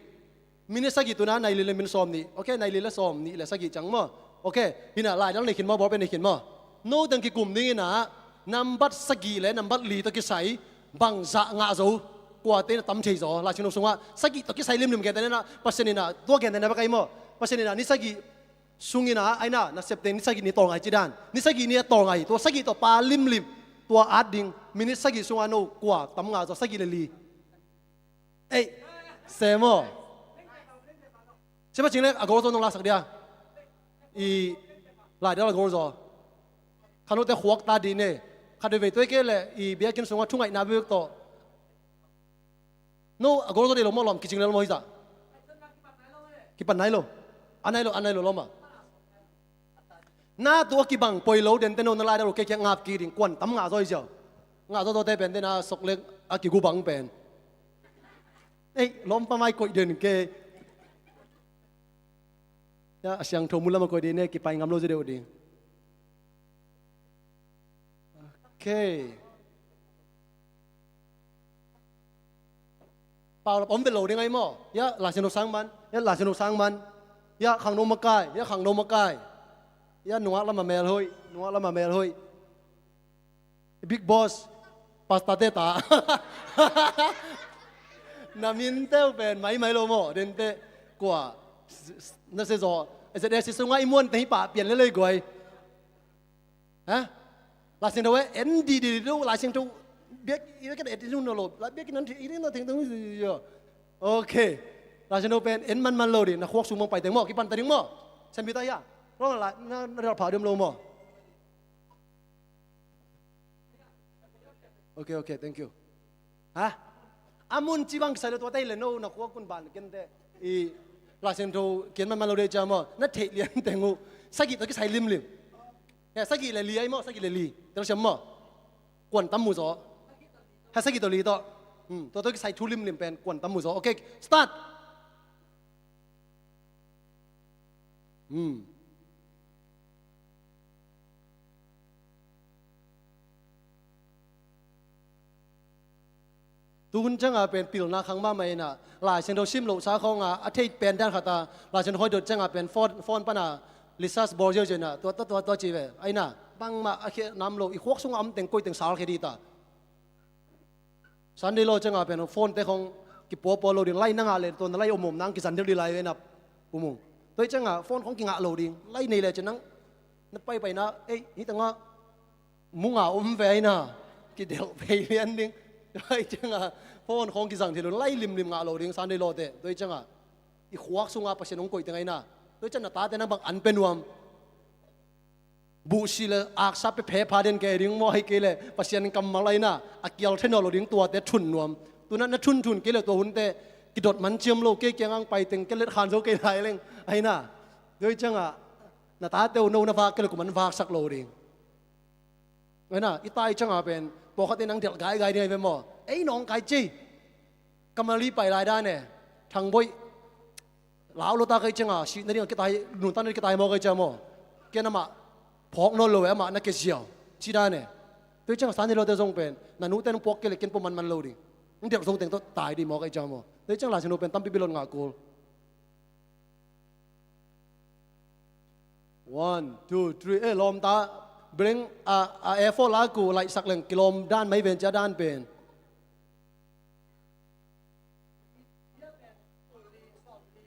Minute sagih tuna nai li le minute sawm nih. Ok, nai li le sawm nih le sagih ciang maw? Ok, hina lai dal nei khin maw, bawlpen nei khin maw? No teng kikum ding ina nambat sagih le nambat li tawh kisai bang zah ngah zo? Kuate na tam thei zaw Lai Siangtho sungah sagih tawh kisai limlim kei te nena Pasian ina tua kei te na bek ai maw? Pasian ina ni sagih sungin a, aina nasepte ni sagih ni tawlngai cidan, ni sagih ni a tawlngai, tua sagih tawh pa limlim, tua at ding, minit sagih sunga no kua tam nga zaw, sagih le li. Ei, semaw. Sema cing le a gol zaw nong laksak dia. I lai dal a gol zaw. Khanote khuak ta dih ne. Khat vei vei tuai ke le i biakin sunga thungaihna bek tawh. No a gol zaw dih lo maw lawm kicing le lo maw hi zah. Kipan nai lo. A nai lo, a nai lo lawm a. Na tu a kibang poi lo den te no na lai da lo kei kiang ngap kik ding kuan tam ngah zaw hi ziau. Ngah zaw zaw te pen te na sok lek a kigu bang pen. Ei, lawmpa mai koih den ke. Ya, a siangtho mu lam a koih ding ne, kipai ngam lo zi deuh ding. Okay. Pau la pom ve lo ding ai maw. Ya, Lai Siangtho sang man. Ya, Lai Siangtho sang man. Ya, khangno makai. Ya, khangno makai. Ya, nungak lam a mel hoih. Nungak lam a mel hoih. Big Boss, Pastor te ta. Na min teu pen mai mai lo maw, den te kua, na se zaw, Z S C sunga i muan te hi pah pian le lei guai. Ha? Lai Siangtho e, en di di di lo, Lai Siangtho, biak, i biak et di lo lo, la biak nan i na teng teng yo. Okay. Lai Siangtho pen, en man man lo di, na khuak sung mang pai teng maw, kipan ta ding maw. Sen bi ta ya. Rong la, na, na rel pha diam lo maw. Okay, okay, thank you. Ha? A mun ci bang kisai lo tua tei le no na khua kun ban ken te. I Lai Siangtho kian man man lo de cia maw. Na theih lian teng uh. Sagih tawh kisai limlim. Ya, sagih le li ai maw, sagih le li. Tel siam maw. Kuan tam mu zaw. Ha, sagih tawh li tawh. Hmm, tua tawh kisai thu limlim pen kuan tam mu zaw. Okay, start. Hmm. Tuhun ciangah pen pilna khang mahmah inah, Lai Siangtho sim loh sa khawngah a thei pen dan khatah Lai Siangtho hoi dot ciangah pen phone, phone panah research bawl ziauziau inah, tua, tua, tua, tua ci ve. Ainah bangmah a khiah nam lo, i khuak sungah om teng koih teng sal khia dih ta. Sunday law ciangah pen phone te khong kipuapua lo ding, lai na ngah le tua na lai om om nang kizan deuh dih lai ve na pumung. Tua hi ciangah phone khong kingah lo ding, lai nei le ciang nang na paipai na, ei, hi tangah mu ngah om ve aina, kidelh phei lian ding. Tua hi ciangah phone khong kizang thei lo, lai limlim ngah lo ding Sunday law te. Tua hi ciangah i khuak sungah Pasian hong koih teng aina. Tua hi ciangah na tate nang bang an pe nuam. Buhsi le aksa pephe pha den kei ding maw, hi kei le Pasian kammal aina a kial thei nawn lo ding, tuate thun nuam. Tuna na thun thun kei le tua hunte kidot man ciam lo, kei kiang ang pai teng ke let khan zo kei lai leng aina. Tua hi ciangah na tate uh no na vak kei le kuman vaksak lo ding. Aina i tai ciangah pen pawlkhat in ang delh gaigai ding ahi ve maw. Ei nawng kai ci. Kamali pai lai dan e. Thangboih. Lau lo ta kai ciangah, sih na ding a kitai, nuntak na ding kitai maw kai ciang maw. Ken amah phawk nawn lo e, amah na ke ziau. Ci dan e. Tua hi ciangah Sunday law te zong pen na nute nong puak kei le ken pua manman lo ding. Nong delh zo teng tawh tai dih maw kai ciang maw. Tua hi ciang Lai Siangtho pen tampi bilon ngah kul. One, two, three. Eh, lawmta. Blank, a, a, A four la ku laihsak leng kilawm dan mai ven cia dan pen.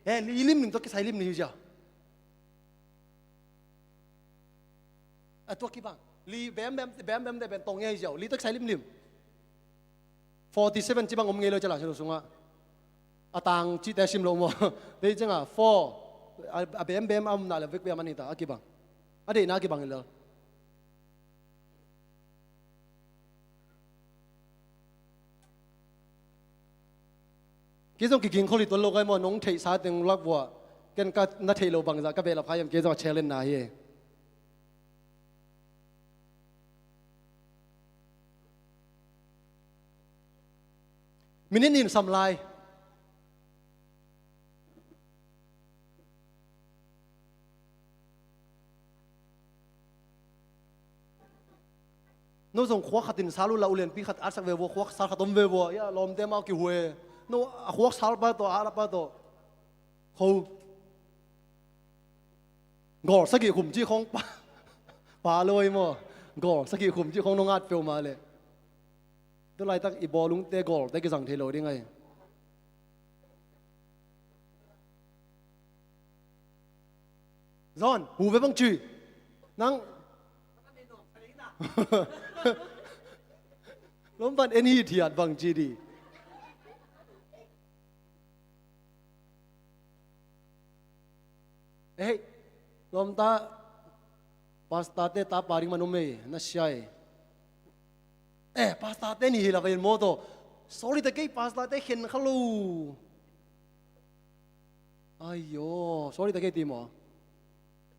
Eh, li lim ning tawh kisai lim ni hi cia. A tua kibang. Li bem bem, bem bem te ben tong ngei hi cia. Li tawh kisai limlim. Forty seven ci bang om ngei lo cia Lai Siangtho sungah. A tang cihte sim lo maw. Dei ciangah four. A, a bem bem a om na le vek bem a ni ta a kibang. A deihna a kibang hi lel. Kei zong kiging khol hi tuan lo kai maw, nong theihsa teng lak vua. Ken ka na theih lo bangzah ka behlap kha hiam, kei zong a challenge na hi. Minute nih sam lai. No zong khua khat in sal uh la, ulianpi khat atsak ve vua, khua sal khat om ve vua, ya lawmte mau kihue. No a khua sal pa tawh, a la pa tawh. Kho. Gol sagih khum ci khong pa, pa lo hi maw. Gol sagih khum ci khong no ngat peuhmah leh. Tu laitak i bawlungte gawlte kizang thei lo ding ahi. Zon, hu ve bang ci. Nang. Lompan en hi thiat bang ci di. Eh, lawmta, pastor te ta pa ding man om ei, na sia ei. Eh, pastor te ni hi la vain maw tawh. Sorry ta kei, pastor te khen kha lo. Ayo, sorry ta kei ti maw.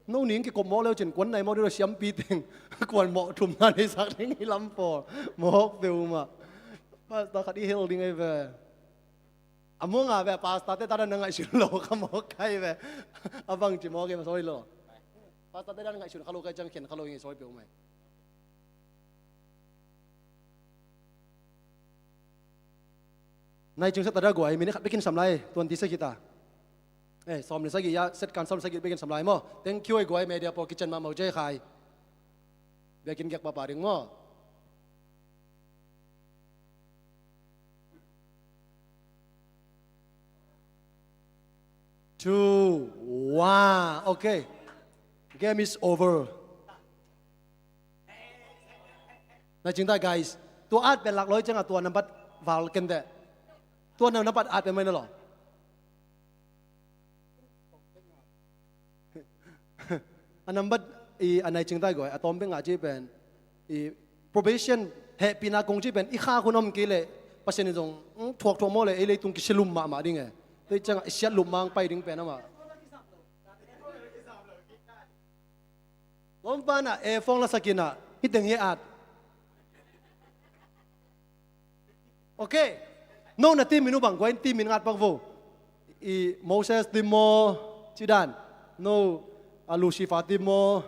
No ning kikop mawk leu cin kuan nai mawk ding lo siampi teng. Kuan mawk thumna nei sak ding hi lam pawl. Mawk peuhmah. Pastor khat i hel ding ei ve. A muang a ve, pastor te ta dan na ngaihsun lo ka mawk kai ve. A bang ci mawk ei ma sorry lo. Pastor te dan ngaihsun kha lo kai ciang khian kha lo ing ei sorry peuhmah. Nai cing sa ta da guai, minute khat bekin sam lai, twenty second ta. Eh, sawm le sagih, ya, set kan sawm sagih bekin sam lai maw. Thank you, eh, guai, media pawl kitchen ma mau jai khai. Biakin giak papa ding maw. Two, one, okay. Game is over. Na cing ta guys. Tua at pen lak loi ciang a tua nambat val ken te. Tua nambat at pen mai na lo. A nambat i a nai cing ta guai a tom pen a ci pen i probation hehpihna kong ci pen i kha hun om kei leh Pasian in zong thuak thuak maw leh ei leitung kisia lum mahmah ding e. Tei ciang a i siat lum mang pai ding pen amah. Lompa na e phone la sakin ah hih teng hi at. Okay. No na team min uh bang guai team min ngat pak vo. I Moses team maw ci dan. No a Lucifer team maw.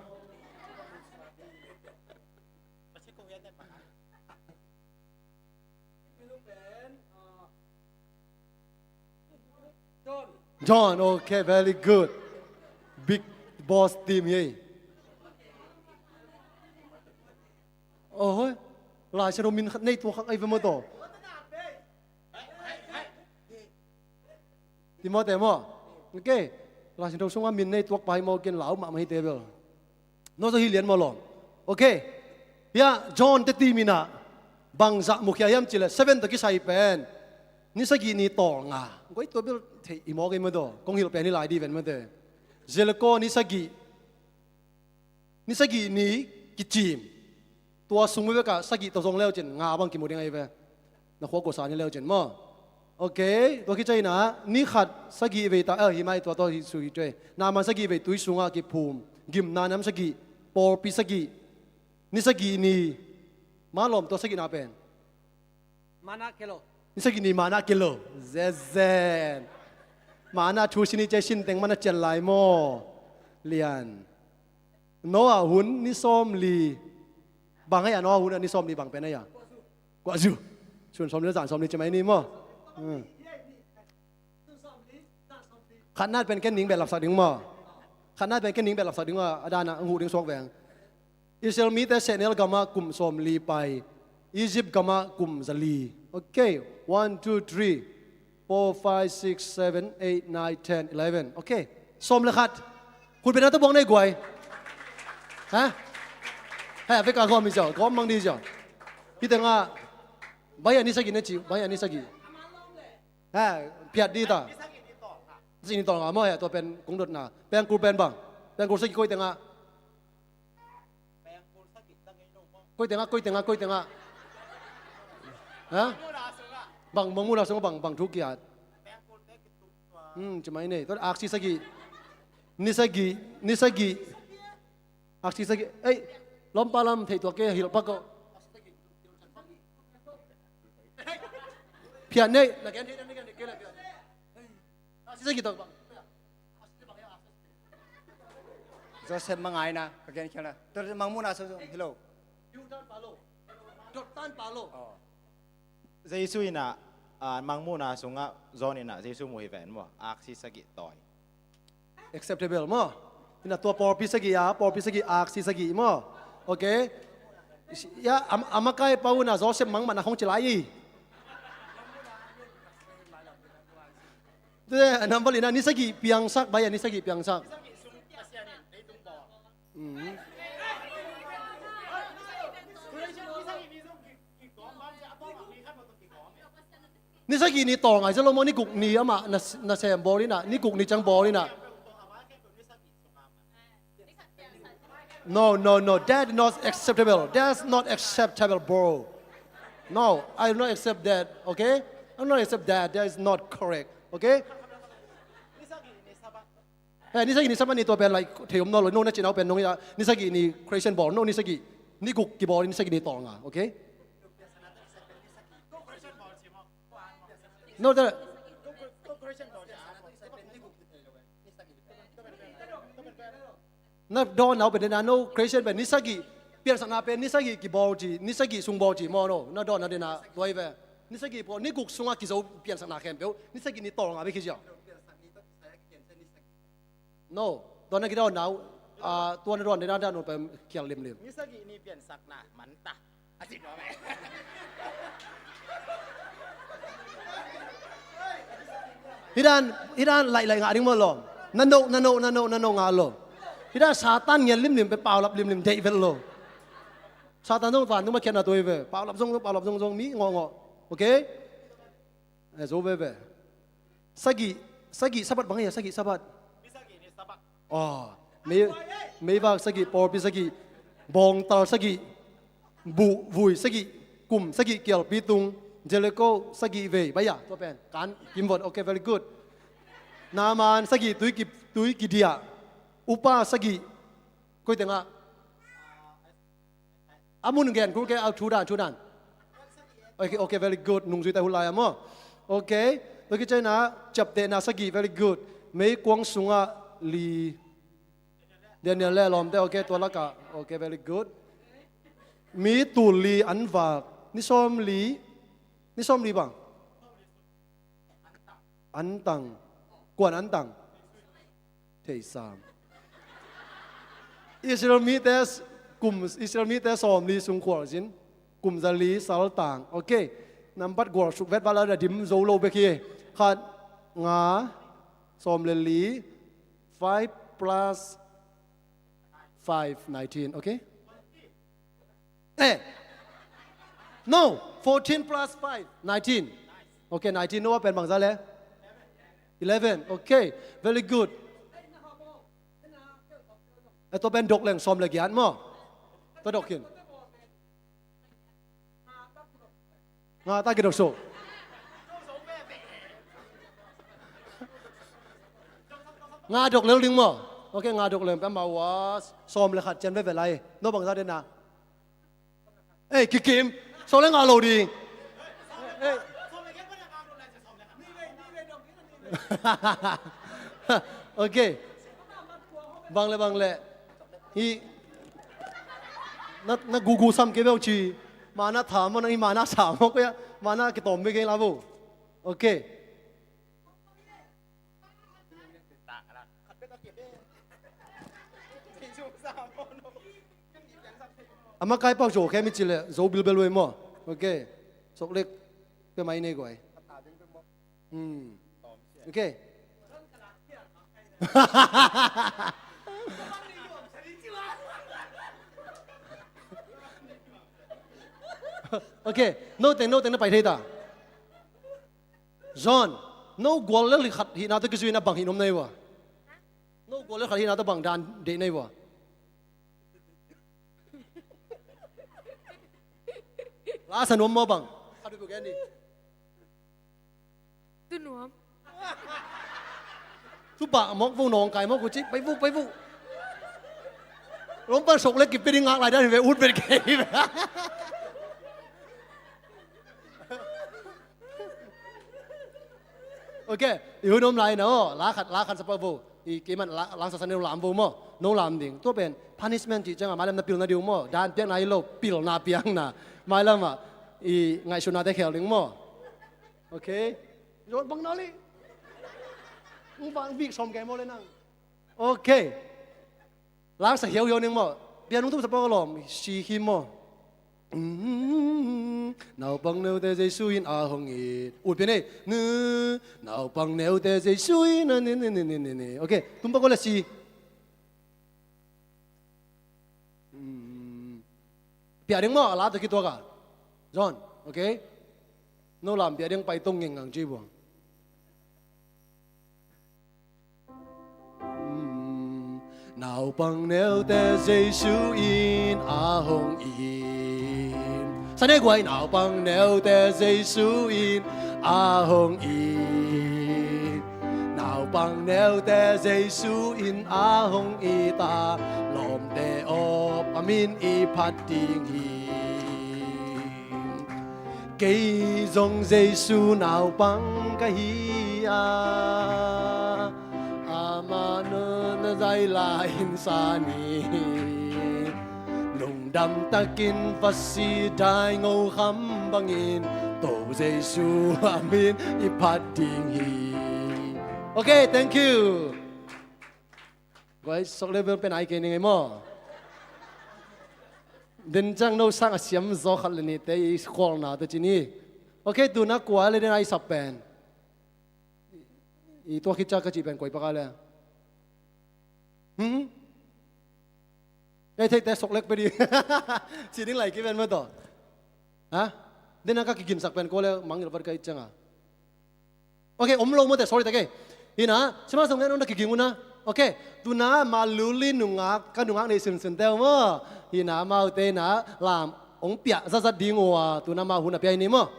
John, okay, very good. Big boss team hi. Oh, hoi. Lai Siangtho min khat nei tua khak ai ve maw taw. Timothy maw. Okay. Lai Siangtho sungah min nei tuak pai maw ken lau mahmah hi te bel. No zaw hi lian maw lawm. Okay. Hia John te team in ah bangzah mukhia hiam cileh seven tawh kisai pen ni sagih ni tawlnga. Guai tua bel thei i mawk ei madaw kong hilh pen hi lai di ven mate. Zeleko ni sagih. Ni sagih ni kicim. Tua sung vevek ah sagih tawh zong leu cin nga bang kimu ding ahi ve. Na khua kuasa ni leu cin maw. Okay, tua kicaina ni khat sagih vei ta, eh, hi mai tua tawh hi su hi tuai. Naman sagih vei tui sungah kiphum. Gimna nam sagih. Pawlpi sagih. Ni sagih ni. Malawm tua sagihna pen. Mana kelo. Ni sagih ni mana kelo. Zezen. Mana thu sini cai sin teng mana cian lai maw. Lian. Noah hun ni sawm li. Bang ahi a Noah hun a ni sawm li bang pen ahi a. Kuah zu. Sun sawm li zan sawm li cimai ni maw. Hmm. Khatna pen ken ning beh lapsak ding maw. Khatna pen ken ning beh lapsak ding maw. A dana ang huh ding suak veng. Israel mite sehnel gamah kum sawm li pai. Egypt gamah kum za li. Okay. One, two, three. Four, five, six, seven, eight, nine, ten, eleven. Okay. Sawm le khat. Hun pen a ta buang nei guai. Ha? Ha, vek a gawm hi ciau. Gawm mang di ciau. Hi tengah. Bai a ni sagih na ci. Bai a ni sagih. Ha, piat di ta. Ni sagih ni tawlnga maw he, tua pen kong dotna. Pengkul pen bang. Pengkul sagih koi tengah. Koi tengah, koi tengah, koi tengah. Ha? Bang, bang muna sung bang, bang thu kiat. Hmm, cimai nei. Tua aksi sagih. Ni sagih, ni sagih. Aksi sagih. Ei, lawmpa lam thei tua ke hilh pak ko. Phiat nei. Na gen thei dan ni gen thei ke la phiat. Aksi sagih tua bang. Joseph mangaina, ka gen khialna. Tua mangmuhna sung, hello. Jordan palo. Jordan palo. Oh. Jesu in ah, ah, mangmuhna sungah John in ah Jesu muh hi ven maw. Aksi sagih tawi. Acceptable maw. In ah tua pawlpi sagih a, pawlpi sagih aksi sagih maw. Okay. Ya, am-, a makai pau in ah Joseph mangmahna khong ci lai i. Tua, a nambat li na, ni sagih piangsak, bai a ni sagih piangsak. Mm. Ni sagih ni tawlnga, Solomon ni guk ni amah na, na sem bawl in ah, ni guk ni ciang bawl in ah. No, no, no, that is not acceptable. That's not acceptable, bro. No, I do not accept that, okay? I do not accept that. That is not correct, okay? Eh, ni sagih ni Sabbath ni tua pen lai thei om nawn lo, no na cih nau pen nong hi a, ni sagih ni creation bawl, no ni sagih, ni guk kibawl, ni sagih ni tawlnga, okay? No, the, na dawnna uh pen dena, no creation pen ni sagih, piansakna pen ni sagih kibawl ci, ni sagih sung bawl ci maw, no, na dawnna dena tua hi ve. Ni sagih pawl, ni guk sunga kizo piansakna khempeuh ni sagih ni tawlnga bek hi ziau. No, tua na kidawnna uh, ah, tua na dawn dena dawn pen khial limlim. Ni sagih ni piansakna manta. Hi dan, hi dan laih laih ngah ding maw lo. Na no, na no, na no, na no ngah lo. Hi dan Satan ngian limlim pe, paulap limlim deih vet lo. Satan zong vantung mah khiatna tua hi ve. Paulap zong, paulap zong, zong mi ngawh ngawh. Okay? Eh, zo veve. Sagih, sagih Sabbath bang hi a, sagih Sabbath. Aw, mei, meivak sagih, pawlpi sagih, bawngtal sagih, buh vui sagih, kum sagih kialpi tung, Jericho sagih vei, bai a, tua pen kan kimvot, okay, very good. Naaman sagih, tui ki, tui kidiah, upa sagih, koi tengah. A mun gen kul ke, a thu dan, thu dan. Okay, okay, very good. Nungzui ta hun lai a maw. Okay. Tua kici ciangin ciaptehna sagih, very good. Meikuang sungah li. Daniel le lawmte, okay, tua lakah. Okay, very good. Mi tul li an vak. Ni sawm li. Ni sawm li bang. Antang. Kuan antang. Theisam. Israel mite s-, kum Israel mite sawmli sung khualzin. Kum zali saltang. Okay. Nambat gual suk vet vala da dim zo lo bek hi. Khat, nga, sawm le li. Five plus five, nineteen. Okay? Eh. No. Fourteen plus five, nineteen. Okay, nineteen. No, pen bangza le? Eleven. Okay. Very good. Eh, tua pen dok leng sawm le giat maw. Tua dok khin. Nga ta kidok suk. Nga dok lel ding maw. Okay, nga dok lel pen maw. Sawm le khat cian veve lai. No bangza dena. Eh, kikim. Sawm le nga lo ding. Eh. Okay. Bang le, bang le. Hi. Na, na gugu sam ke beu ci. Mana tha mo, na hi mana sa mo ko ya. Mana ke tom be ke la bo. Okay. Ama kai pau zo khe mi ci le, zo bilbel wei maw. Okay. Sok lek. Pe mai nei guai. Hmm. Okay. Okay. No teng, no teng na pai thei ta. John, no gual le li khat hihna tawh kizui na bang hih nuam na hi ua? No gual le khat hihna tawh bang dan deih na hi ua? La sa nuam maw bang? Khat uh gen ding. Tu nuam. Tu bah mawk vo nawngkai mawk uh cih, pai vuh, pai vuh. Lom pan sok le kipia ding ngak lai dan hi ve, ut vet kei hi ve. Okay, i hun om lai na aw, la khat, la khat sa pah vo. I kei man la, lang sa sa neu lam vo maw, no lam ding. Tua pen, punishment cih ciangah, mailam na pilna ding uh maw, dan piakna hi lo, pilna piakna. Mailam ah, i ngaihsutnate khel ding maw. Okay. Zon bang na li. Ung bang bik som kei maw le nang. Okay. Lang sa hiauhiau ning maw. Pian ung tum sa pah lawm, si hi maw. Mm, naupang neute Jesu in a hong it. Ut pian ei. Naupang neute Jesu in a ni, ni, ni, ni, ni, ni. Okay, tum pah ko le si. Mm. Piah ding maw, a la tawh kituak a. John, okay? No lam piah ding pai tong ngeng ngang ci buang. Mm. Naupang neute Jesu in a hong it. Sa ne guai, naupang neute Jesu in a hong it. Nau Pang neute Jesu in a hong it a, lawmte aw, a min i phat ding hi. Kei zong Jesu naupang ka hi a, amah nong zai lai in sa ni. Lungdam takin va si dai ngo kham bangin, To Jesu a min i phat ding hi. Ok, thank you. Guys, sok level pen ai kei ni ngei maw. Den ciang no sang a siam zaw khat le nihte i khualna te ci ni. Ok, tuna kua le den ai sap pen. I tua khit ciang ka cih pen koi paka le. Hmm? Ei, theite sok lek pe di. Ci ding lai ki pen maw tawh. Ha? Den a ka kiginsak pen ko le mangil vat ka it ciang a. Ok, om lo maw te, sorry ta kei. Hina, sima song ngen on da kiging una. Ok, tuna ma luli nungak, ka nungak nei sunsun teu maw. Hina, maute hina, lam, ong piah zazat ding ua, tuna ma hun a piah hi ni maw.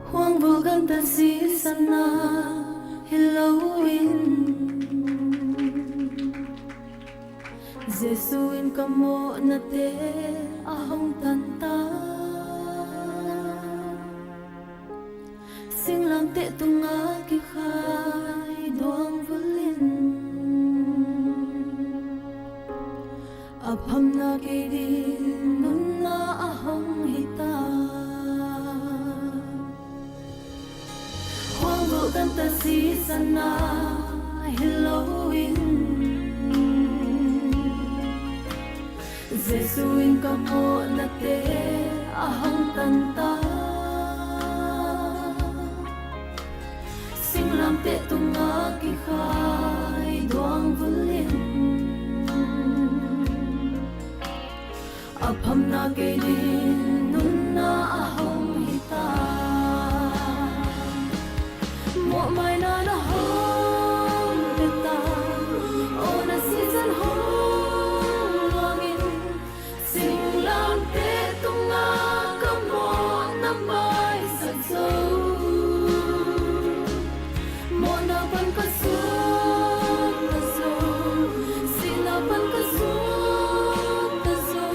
Huang vulh ganta sisan a hi loin Jesu in ka mawhnate a hong tan ta. Singlamteh tungah kikhai duang vulhin a phamna kei ding nunna a hong hi ta. Huang vulh ganta sisan a hi loin Jesu in ka mawhnate a hong tan ta. Singlamteh tungah kikhai duang vulhin a phamna kei ding nunna a hong hi ta. Mawhmaina na hong pia ta. Awna sisan hong luangin singlamteh tungah ka mawhna maisak zo. Mawhna pan ka suakta zo, sihna pan ka suakta zo,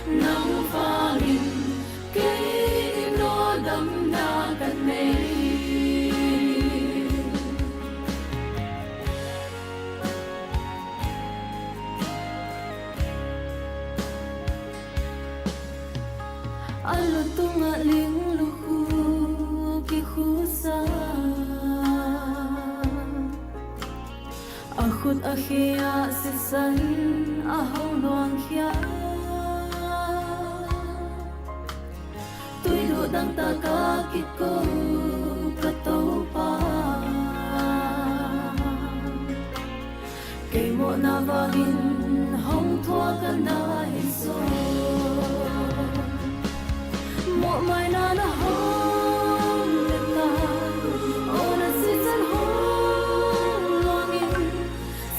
nang vanglawh in kei in aw damna ka nei. A lu tungah ling lukhu kikhusa, a khut a khe ah sisan a hong luangkhia. Tuiduh dangtak a kiko ka Topa, Kei mawhna vangin hong thuak a na hi zaw. Mawhmaina na hong pia ta, aw na sisan hong luangin,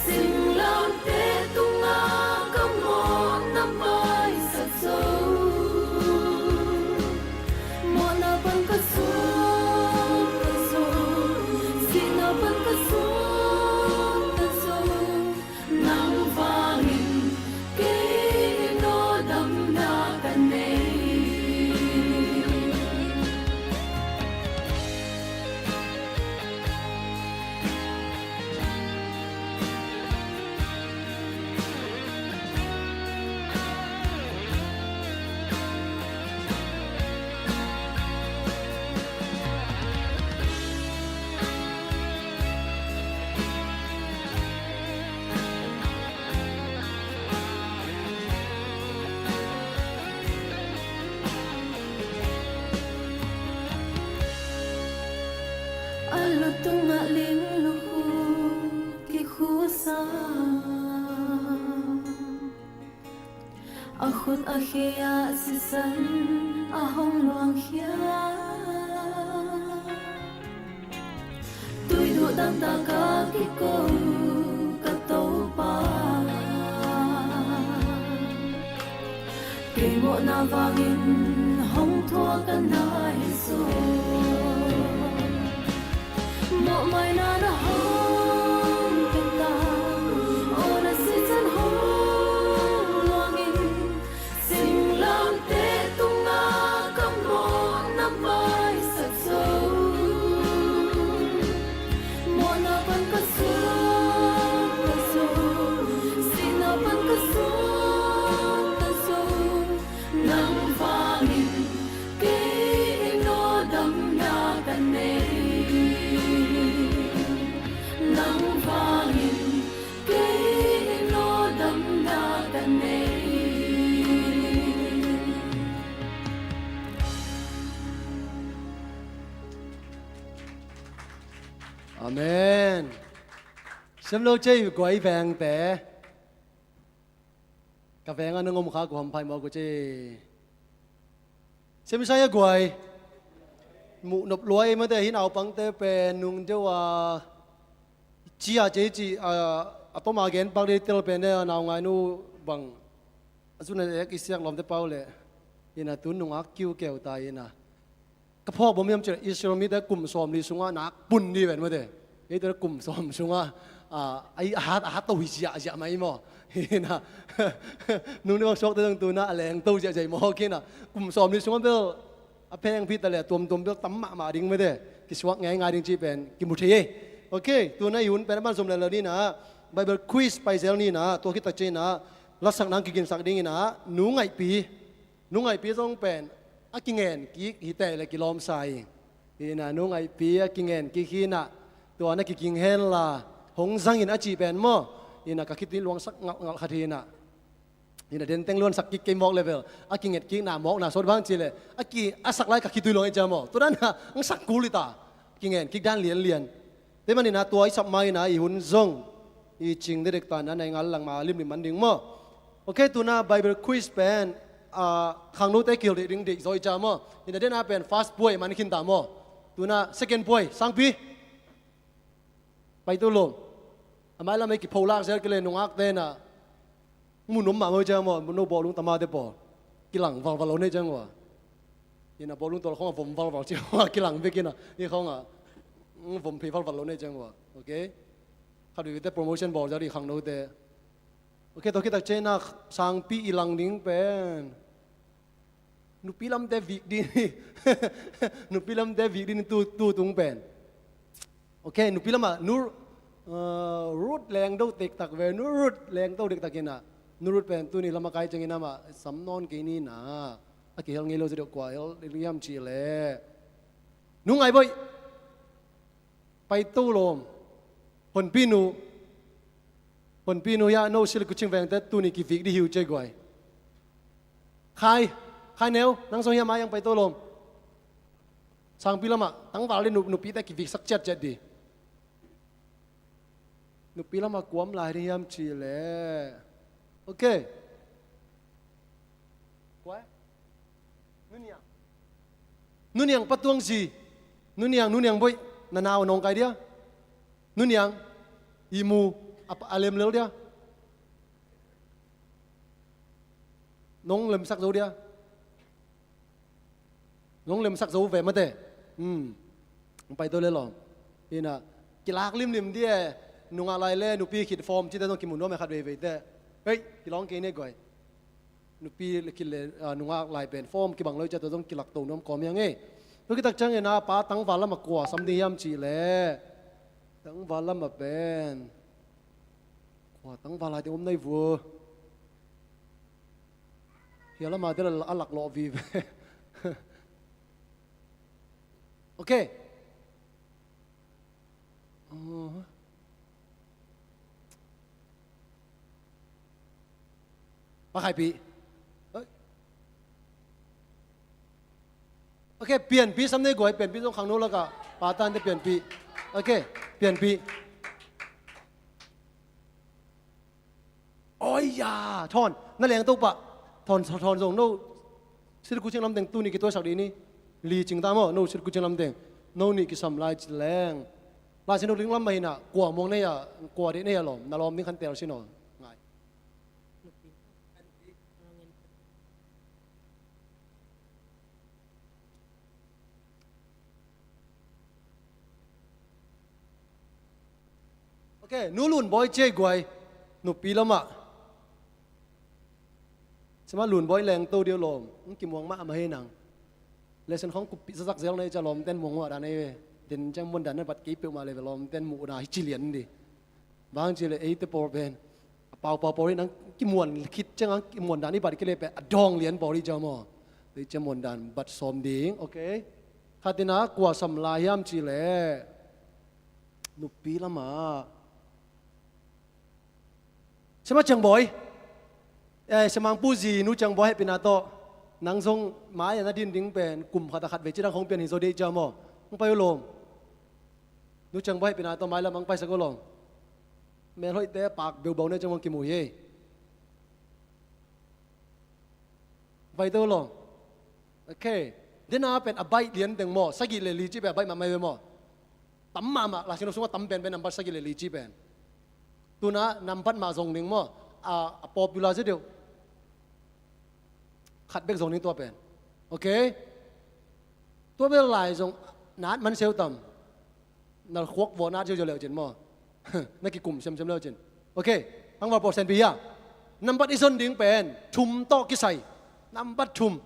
singlamteh tungah ka mawhna paisak zo. Mawhna pan ka suak ka zo, sihna pan ka suak ka zo. Nang vangin kei in aw damna ka nei. A lu tungah ling lukhu kikhusa, a khut a khe ah sisan a hong luangkhia. Tui duh dangtak a kiko ka Topa, kei mawhna vangin hong thuak a na hi zaw. Mawhmaina na hong pia ta, aw na sisan hong luangin, singlamteh tungah ka mawhna paisak zo. Mawhna pan ka suak ka zo, sihna pan ka suak ka zo. Nang vangin kei in aw damna ka nei. Nang vangin kei in aw damna ka nei. Amen. Sem lo cei guai vengte. Ka veng a nang om kha ku ham phai mawk uh ci. Sem sai a guai. Muh nop luai mate hi naupangte pen nung deuh a. Cia cei ci a, a toma gen pak dei tel pen dei a nau ngai nu bang. A zun a ek i siak lawmte pau le. Ina tun nungak kiu keu ta ina. Ka phawk bawm hiam cih leh Israel mite kum sawmli sungah nak pun dih ven mate. Eite kum sawm sungah, a, a hat, a hat to hi ziahziah mah i maw. Hi na. Nung ni bang suakte zong tuna a leng to ziahziah i maw. Hi na. Kum sawmli sungah bel a phengphi ta le a tuamtuam bel tam mahmah ding mate. Kisuak ngeingai ding cih pen kimu thei ei. Ok, tuna i hun pen a ban zom le lo ni na. Bible quiz pai zel ni na. Tua khit tak ci na. Lasak nang kiginsak ding i na. Nu ngaihpi. Nu ngaihpi zong pen a kingen kik hi teh le kilawm sa hi. Hi na nu ngaihpi a kingen kik hi na tua na kiking hen la hong zangin a cih pen maw. Hi na ka khitui luangsak ngalhngalh khat hi na. Hi na denteng luansak kik kei mawk level a kinget kik na mawk na sawt bang cih le a ki a sak lai ka khitui luang i cia maw. Tua dan na ang sak kul hi ta kingen kik dan lianlian. Tua manin a tua i sap mai na i hun zong i cing dedek ta na na i ngal lang ma limlim man ding maw. Ok, tuna Bible quiz pen a khangnote kihel dek ding dek zaw i ca maw. Ina den a pen first buai man khin ta maw. Tuna second buai sangpi. Pai tu lom. A mai lam ei kipho lak zel kile nungak te na. Mu nom mah maw i ca maw, no bawlung tamate pawl. Kilang valval lo nei cang ua. Ina bawlung tol khong a vom valval ci ua kilang bek ina. I khong a vom phei valval lo nei cang ua. Ok. Khat vivite promotion bawl zel i khangnote. Ok, tua khit tak cei na sangpi i lang ding pen. Nupi lamte vik ding. Nupi lamte vik ding tu, tu tung pen. Ok, nupi lamah nu, uh, Ruth lengdo tektak ve, nu Ruth lengdo tektak ina. Nu Ruth pen tuni lama kai cengin amah sam nawn kei ni na. A kihel ngei lo zedok kua hel liam cih le. Nu ngai boih. Pai to lawm. Honpi nu. Honpi nu ya no sili kucing vengte tuni kivik di hiu cei guai. Khai. Khai neu. Nang song hiam a yang pai to lawm. Sangpi lamah tangval di nu, nupite kiviksak ciatciat di. Nupi lamah kua om lai ding hiam cih leh. Ok. Kua e? Nu Niang. Nu Niang Patuang zi. Nu Niang, Nu Niang Boih. Na nau nawngkai dia. Nu Niang. I mu. A, a lem lel dia. Nong lemsak zo dia. Nong lemsak zo ve mate. Hmm. Hong pai to le lawm. Ina, kilak limlim di e, nungak lai le nupi khit form cite zong kimu nuam e khat veivei te. Hei, kilawng kei ne guai. Nupi le khit le, ah, nungak lai pen form kibang lo i cia tua zong kilak to nuam kawm hiang e. Tua kitak ciangin a pa tangval lamah kua sam ding hiam cih leh. Tangval lamah pen. Kua tangval lai ding om nai vua. Hia lama te la a lak lawh vive. Ok. Uh. Pa Khaipi. Ok, Pianpi sam nei guai, Pianpi zong khangno lakah. Pa tante Pianpi. Ok, Pianpi. Oi ya, Thawn, na leng to pah. Thawn, Thawn zong no. Sirku cing lamteng tuni kituaisak dih ni. Li cing ta maw, no Sirku cing lamteng. No nih kisam lai ci leng. Lai sin no ling lam mah hinah, kua muang nei a, kua dih nei a lawm. Na lawm ding khan tel sin aw. Ngai. Ok, nu Lun Bawi ciai guai, nupi lamah. Sima Lun Bawi leng to dih lawm, hong kimuang mah a mah hei nang. Lesen khong kuppih zazak zel nei cia lawmten muang mah dan ei ve. Den ciang muan dan na bat kei peuh mah le ve lawmten muh na hi ci lian dih. Bang ci le ei te pawl pen. A pau pau pawl hi nang kimuan khit ciang ang kimuan dan i bat kei le pen. A dawng lian pawl hi cia maw. Te cia muan dan bat sawm ding, ok. Khatina kua sam lai hiam ci le. Nupi lamah. Sema Ciang Bawi. Eh, Semang Pu zi, Nu Ciang Bawi hehpihna tawh. Nang zong mai a na din ding pen, kum khat a khat vei ci dang khong pian hi zaw dih cia maw. Hong pai uh lawm. Nu Ciang Bawi hehpihna tawh, mai lam ang paisak uh lawm. Melhoihte pak beubau ne cia maw kimu hi. Vai to lo. Ok. Dena pen a baih lian teng maw, sagih le li ci pen a baih mahmah ve maw. Tam mahmah, la sino sunga tam pen pen nambat sagih le li ci pen. Tuna nambat mah zong ding maw, a, a popular zi deuh. Khat bek zong ding tua pen. Ok. Tua bel lai zong nat man seu tam. Na khuak vawh na ziauziau leuh cin maw? Na kikum siamsiam leuh cin. Ok. Ang val pawh senpi hia. Nambat i zon ding pen thum tawh kisai. Nambat thum.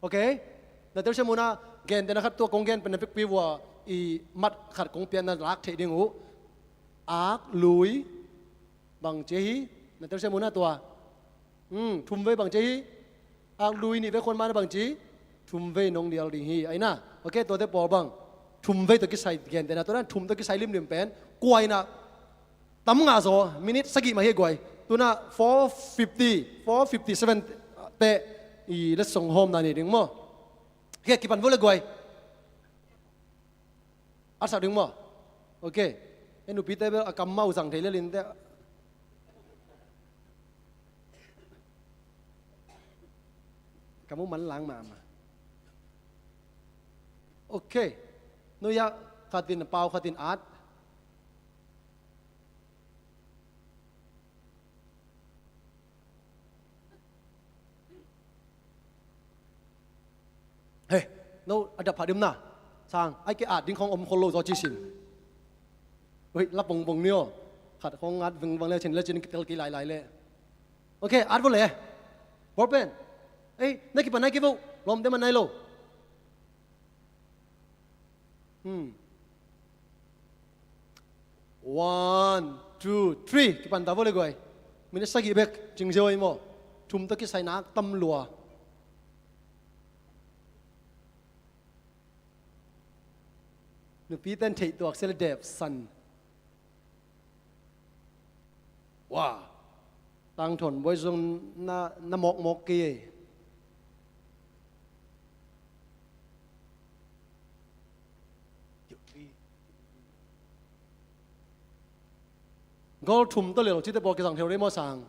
Ok. Na telsiam una gente na khat tua kong gen pen na pikpi vua i mat khat kong pian na lak theih ding uh. Ak, lui, bang ci hi. Na telsiam una tua. Hmm, thum vei bang ci hi. Ak lui nih vei khuan mana bang ci. Thum vei nong dial ding hi. Aina. Ok, tuate pawl bang. Thum vei tawh kisai gente na. Tua dan thum tawh kisai limlim pen. Kuaina. Tam ngah zaw. Minute sagih mah hi guai. Tuna four fifty, four fifty seven te i letsong hawmna ni ding maw. Ok, kipan vo le guai. A sak ding maw? Ok. E nupite bel a kam mau zang thei lelin te. Kam mau man lang mahmah. Ok. Nuya khatin pau khatin at. He, no, a dap pha dim na. Sang, ai ke at ding khong om khol lo zaw ci sim. Ui, la pong pong ni aw. Khat khong at veng vang le cin le cin kitel ki lai lai le. Ok, at vo le. Ball pen. Ei, na kipan nai ki vo. Lawm te man nai lo. Hmm. One, two, three. Kipan ta vo le guai. Minute sagih bek. Cing zia oi maw. Thum tawh kisai nak tam lua. Nupi ten theih tuak sia le dep san. Wa. Tang Thawn Bawi zong na, na mawkmawk kei ei. Goal thum tawh lel cite pawl kizang theu rei maw sang?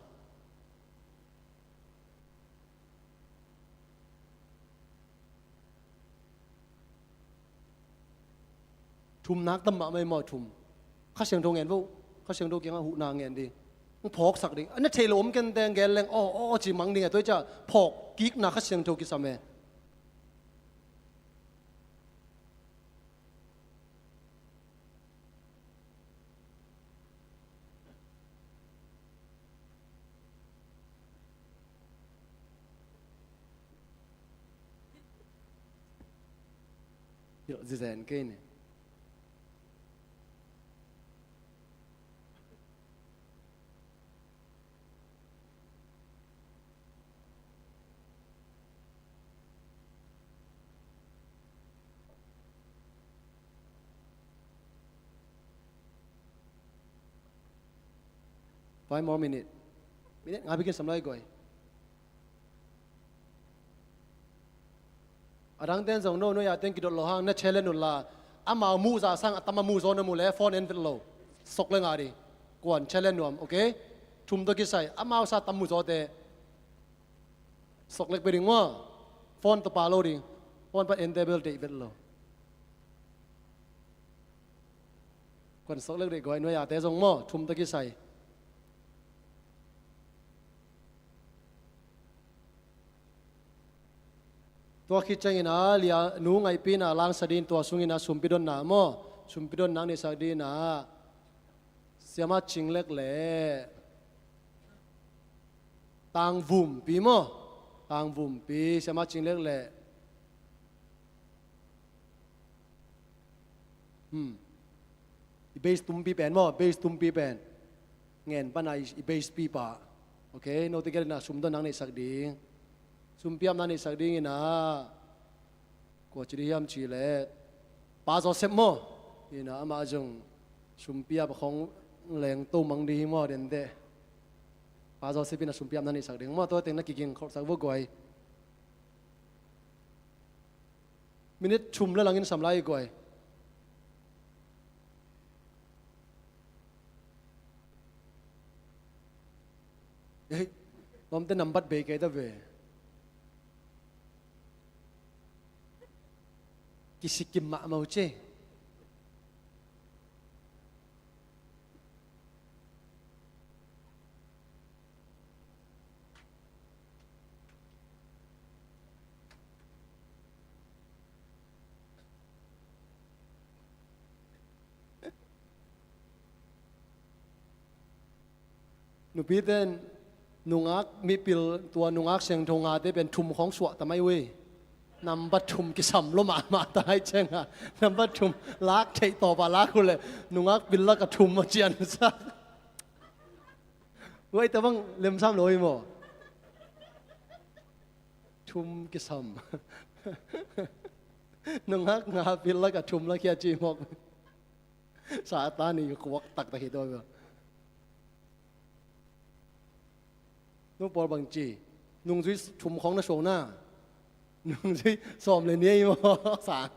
Thum nak tam mahmah hi maw thum? Kha Siangtho ngen vo. Kha Siangtho kiangah huhna ngen ding. Hong phawksak ding. A na theih lo om kenteng gen leng aw aw aw ci mang ding a, tua hi ciah phawk kikna Kha Siangtho kisam e. Zizen kei ni. Five more minute. Minute nga bikin sam lai guai. A dangten zong no, no ya ten kidot lo hang na challenge un la. Amau muh zah sang a tam a muh zaw na muh le phone en vet lo. Sok le nga ding. Kuan challenge nuam, okay? Thum tawh kisai. Amau sa tam muh zaw te. Sok lek pe ding maw. Phone tawh pa lo ding. Phone pan en te bel deih vet lo. Kuan sok lek deih guai nuai a te zong maw. Thum tawh kisai. Tua khit ciangin a lia nu ngaihpi na langsa ding, tua sungin a sumpi donna maw, sumpi donna ang neihsak ding a Siama Cing Lek le Tang Vumpi maw, Tang Vumpi, Siama Cing Lek le Hmm. I base tumpi pen maw, base tumpi pen. Ngen pana i, i base pi pa. Okay, note gelna sum don nang neihsak ding. Sumpi ap nang neihsak ding ina. Kua ci di hiam ci le. Pa Joseph maw. Ina ama zong sumpi ap khong leng to mang di hi maw den de. Pa Joseph ina sumpi ap nang neihsak ding. Maw to teng na kiging khol sak vo guai. Minute thum le langin sam lai i guai. Ei, lawmte nambat bei kei ta ve. Kisikim mahmah uh ce. Nupiten nungak mipil tua nungak siangtho ngate pen thum khawng suah ta mai uh hi. Nambat thum kisam lua mahmah ta hi cianga. Nambat thum lak theih tawpah lak uh leh nungak pil lak a thum a ciansak. Uai tabang lemsam lo hi maw? Thum kisam. Nungak nga pil lak a thum lak hi a ci mawk. Satan i kuak taktak hi tua bia. Nu pawl bang ci. Nungzui thum khawng na suang na. Nungzui sawm le nih hi maw? Sa.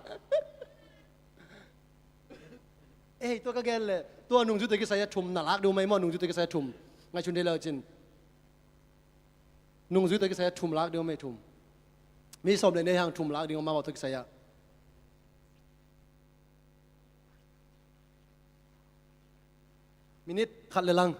Ei, tua ka gen le. Tua nungzui tua kisai a thum na lak deuh mai maw, nungzui tua kisai a thum. Ngaihsun thei le cin. Nungzui tua kisai a thum lak deuh mai thum. Mi sawm le nih hang thum lak deuh mai maw tua kisai a. Minute khat le lang.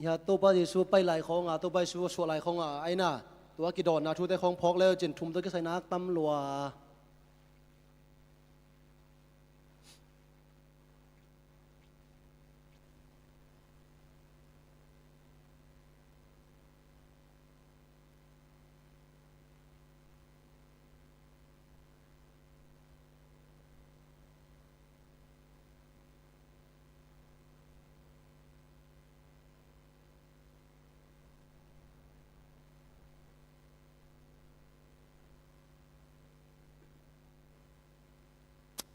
Hia Topa Jesu pai lai khawng a, Topa Jesu suah lai khawng a, aina tua kidawnna thute khawng phawk le cin thum tua kisai nak tam lua.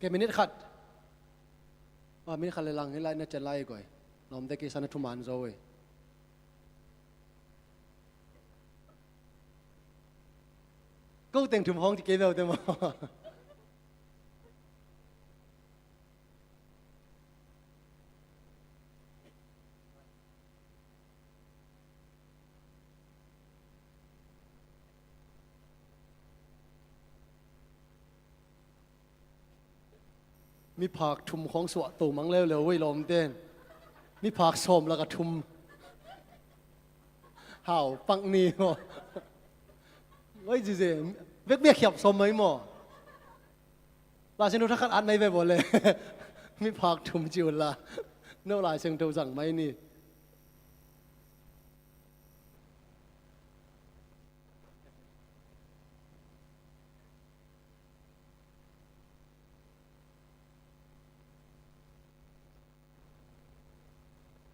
Ke minute khat. Ah, minute khat le lang hi lai na cian lai koi. Lawmte kisa na thuman zo e. Ko teng thum hong ci kei veu te maw? Miphak thum khawng suah to mang leuleu ei lawmten. Miphak sawm lakah thum. Hau pak ni maw? Oi zize. Vekpi a khiap sawm mai maw? Lai Siangtho thak khat at mai ve bawl le. Miphak thum ci uh la. No Lai Siangtho zang mai ni.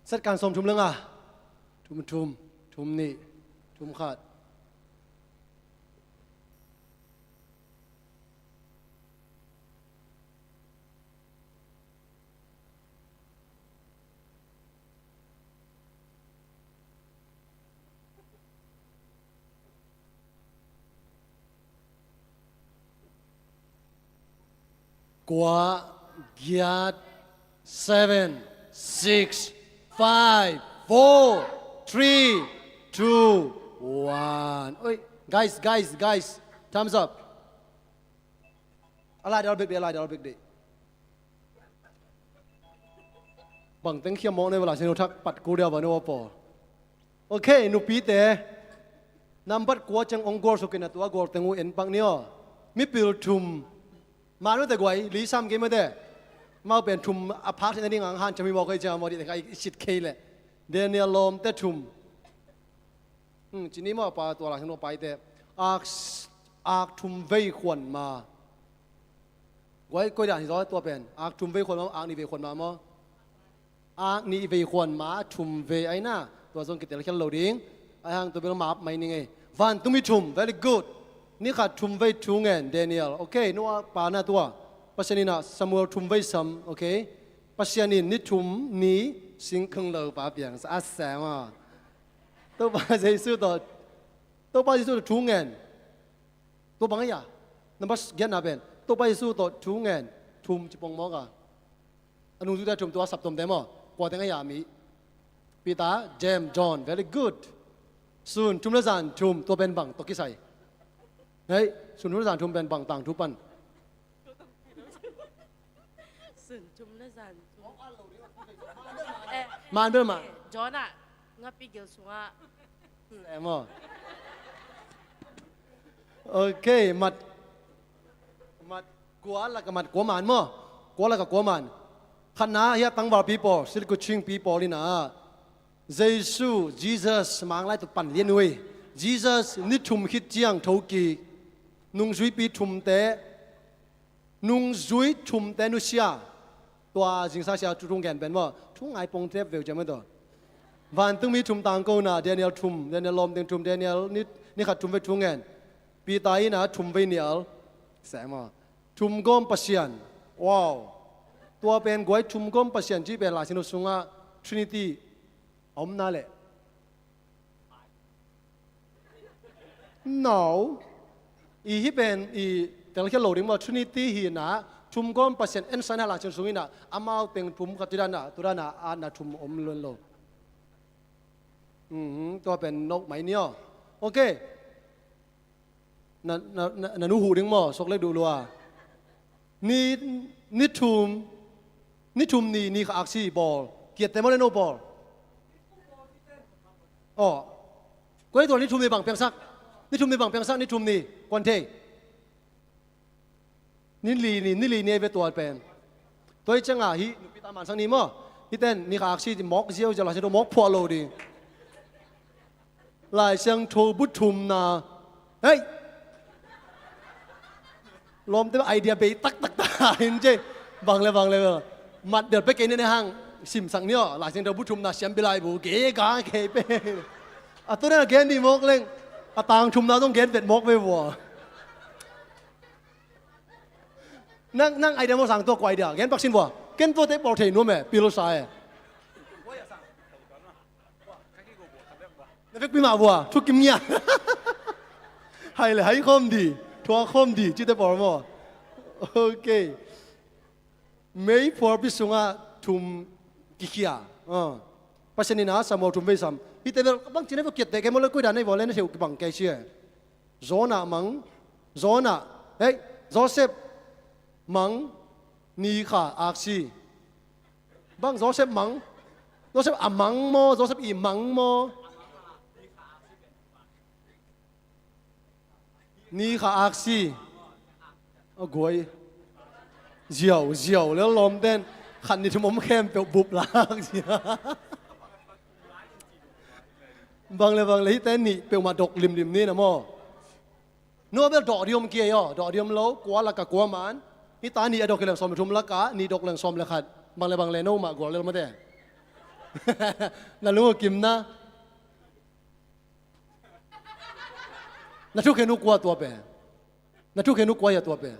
Set kan sawm thum le nga. Thum thum, thum nih, thum khat. Kua, giat, seven, six, five, four, three, two, one. Oi, guys, guys, guys, thumbs up. A lai dal bek de, a lai dal bek de. Bang teng khiam mawk ne, Lai Siangtho thak pat kul dia bang ne, pawl. Ok, nupite. Nambat kua ciang ong gual suk in a, tua gual teng uh en pak ni aw. Mipil thum. Manu te guai, li sam kei mate. Mau pen thum a phak sin a ding ang hanciam hi mawk kei ciang maw, di te kai sit kei le. Daniel lawmte thum. Hmm, ci ni maw, pa tua Lai Siangtho paite. Ak, ak thum vei khuan ma. Guai, koi dan hi zaw tua pen. Ak thum vei khuan ma, ak nih vei khuan ma maw? Ak nih vei khuan ma, thum vei ai na. Tua zong kitel khial lo ding. Ai hang tua bel map mai ni ngei. Vantungmi thum, very good. Ni khat thum vei thu ngen, Daniel. Ok, Noah pa na tua. Pasian in a Samuel thum vei sam, ok. Pasian in ni thum ni singkung lo pa piang sa a sam a. Topa Jesu tawh, Topa Jesu tawh thu ngen. Tua bang a ya. Nambat giatna pen Topa Jesu tawh thu ngen. Thum ci pong mawk a. A nungzuite thum, tua saptuamte maw. Kua teng a ya mi? Peter, James, John. Very good. Sun thum le zan thum, tua pen bang tawh kisai? Hei, sun thum le zan thum pen bang tangthu pan? Sun thum le zan thum. Eh, man bel ma. Eh, John ah, ngapi gil sungah. Eh, maw. Ok, mat. Mat kua lakah mat kua man maw. Kua lakah kua man. Khatna hi a tangvalpi pawl, silkuchingpi pawl in a. Jesu, Jesus, manglai tawh pan lian uh hi. Jesus, ni thum khit ciang thokik. Nungzuipi thumte. Nungzui thumte nusia. Tua zingsang sia thu thu ngen pen maw. Thu ngai pong tep veu ciam maw tua. Vantungmi thum tangkona, Daniel thum, Daniel lawmteng thum, Daniel ni, ni khat thum vei thu ngen. Peter in a thum vei nial. Seh maw. Thum gawm Pasian. Wow. Tua pen guai thum gawm Pasian ci pen Lai Siangtho sungah Trinity a om na leh. No. I hih pen i telkhial lo ding maw, Trinity hi na, thum gawm Pasian en sa na Lai Siangtho sung in a, amau teng thum khat ci dan a, tua dan a, a na thum om lon lo. Mhm, tua pen nok mai ni aw. Ok. Na, na, na, na nu huh ding maw, sok lek duh lua. Ni, ni thum, ni thum ni, ni kha aksi bawl. Kiat te maw le no bawl. Aw. Kua ni tua ni thum ni bang piangsak. Ni thum ni bang piangsak, ni thum ni. Kuan thei. Ni li ni, ni li ni ei ve tua pen. Tua hi ciangah hih nupi ta mansak ni maw. Hih ten ni kha aksi mawk ziauziau Lai Siangtho mawk phuah lo ding. Lai Siangtho bu thumna. Hei! Lawmte idea bei taktak ta hin ce. Bang le bang le. Mat del pe kei ne ne hang. Simsak ni aw. Lai Siangtho bu thumna siam bilai bu. Ge ga kei pe. A tu na gen di mawk leng. A tang thumna zong gen vet mawk ve vua. Nang, nang idea maw sang tua kua idea. Gen pak sin vua. Ken tua te pawl thei nuam e. Pil sa e. Na vekpi mah vua. Thu kim ngia. Hai le hai khawm di. Thuak khawm di, cite pawl maw? Ok. Mei phualpi sungah thum kikhia. Ah. Pasian in a Samuel thum vei sam. Hihte bel bang cih na vua kiatte kei maw le, koi dan na vua le na thei uh kibang kei ci e. Jonah mang, Jonah, hei, Joseph mang, ni kha aksi. Bang Joseph mang, Joseph a mang maw, Joseph i mang maw? Ni kha aksi. A guai. Ziau, ziau, le lawmten. Khat ni thum om khempeuh bup lak. Bang le bang le hihte nih peuhmah dok limlim ni na maw? No bel dok dih om kei aw, dok dih om lo, kua laka kua man. Hih ta nih a dok hi leng sawm le thum laka, nih dok leng sawm le khat. Bang le bang le no mah gual lel mate. Na lung a kim na. Na thukhen uh kua tua pen. Na thukhen uh kua hia tua pen.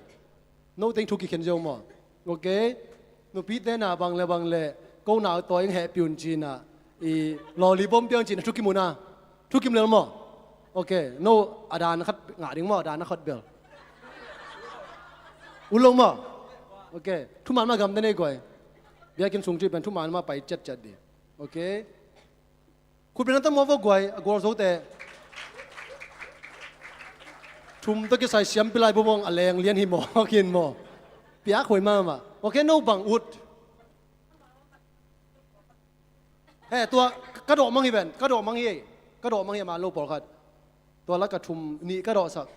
No teng thu kikhen ziau maw. Ok. Nupite na bang le bang le. Ko nau tawi ing hehpih un cina. I lawli bom piang cina. Thukim un a. Thukim lel maw. Ok. No a dan khat ngah ding maw. A dan khat bel. Ulong maw. Ok. Thuman mah gamte nei guai. Biakinn sung cih pen thuman mah pai ciatciat di. Ok. Khut beng na ta maw vo guai, a gualzote. Thum tawh kisai siam pilai bumawng a leng lian hi maw, kin maw. Piak huai mahmah. Ok, no bang ut. He, tua, ka dawh mang hi ven, ka dawh mang hi. Ka dawh mang hi a man lo pawlkhat. Tua laka thum nih ka dawhsak.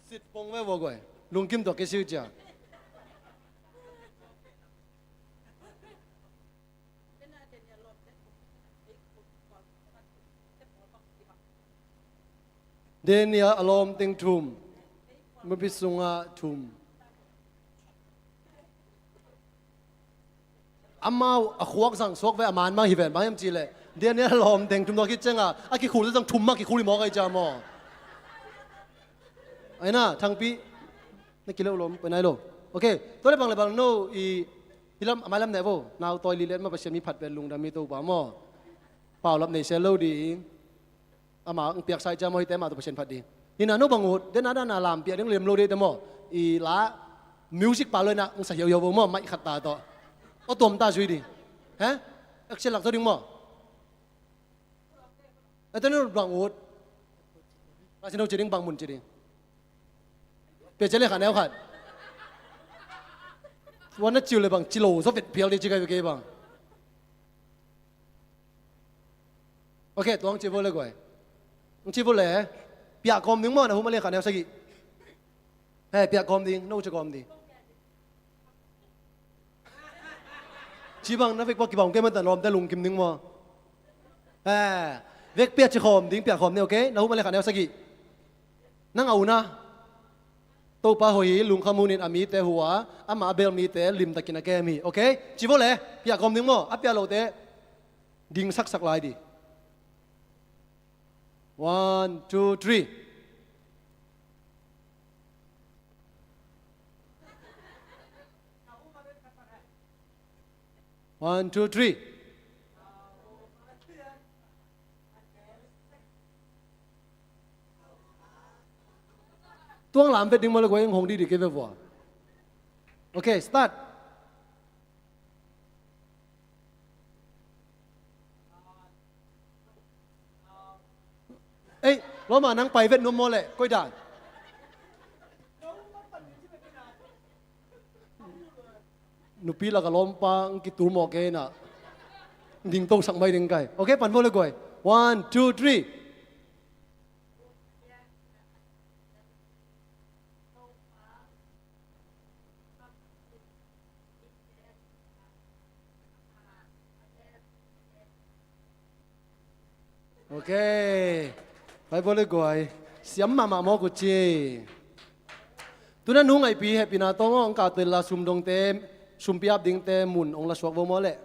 Sit pong ve vo guai. Lungkim tua kei siu cia. Daniel a lawm teng thum. Mipi sungah thum. Amau a khuak zang suak ve a man mang hi ven, bang hiam cih leh Daniel a lawm teng thum tua khit ciangah a kikhul zang thum mah kikhul hi mawk ahi cia maw? Aina, thangpi. Na kileuh lawm, pai nai lo. Ok, tua le bang le bang no i, i lam, a mai lam ne vo. Nau tawi li let ma Pasian mi phat pen lungdam mi Topa maw. Paulap nei sel lo ding. Ama ang piaksa i cia maw hite ama tawh Pasian phat ding. Hina no bang ut, den a dan a lam piak ding lem lo ding te maw. I la music pa lo ina ang sa hiauhiau vo maw, maih khat ta tawh. Aw tuam ta zui ding. He? Action lak zo ding maw. Ate no bang ut. Kasi no ci ding bang mun ci ding. Pia cia le kha neu khat. Wan na ciu le bang ci lo zo vet pial ding ci kai ve kei bang. Ok, tuang ci vo le guai. Ng ci vo le. Pia kawm ding maw na hu ma le kha neu sagih. He, pia kawm ding, no ci kawm ding. Ci bang na vek pa kibang kei mah ta lawmte lungkim ding maw. He, vek pia ci khawm ding, pia khawm ding, ok? Na hu ma le kha neu sagih. Nang a una. Topa hoih hi, lungkham hunin a mite hua, ama a bel mite limtakin a kem hi. Ok? Ci vo le, pia kawm ding maw, a pia lote. Ding saksak lai di. One, two, three. One, two, three. Tuang lam vet ding maw le guai, hong didi kei ve vua. Ok, start. Ei, lawma nang pai vet nuam maw le, koi dan. Nupi laka lawmpa ang kitu mawk kei na. Ding to sak mai ding kai. Ok, pan vo le guai. One, two, three. Ok. Pai bawl le guai. Siam mahmah mawk uh ci. Tuna nu ngaihpi hehpihna tawng aw, ang kah tel la sum dongte, sumpi ap dingte mun ong la suak vo maw leh.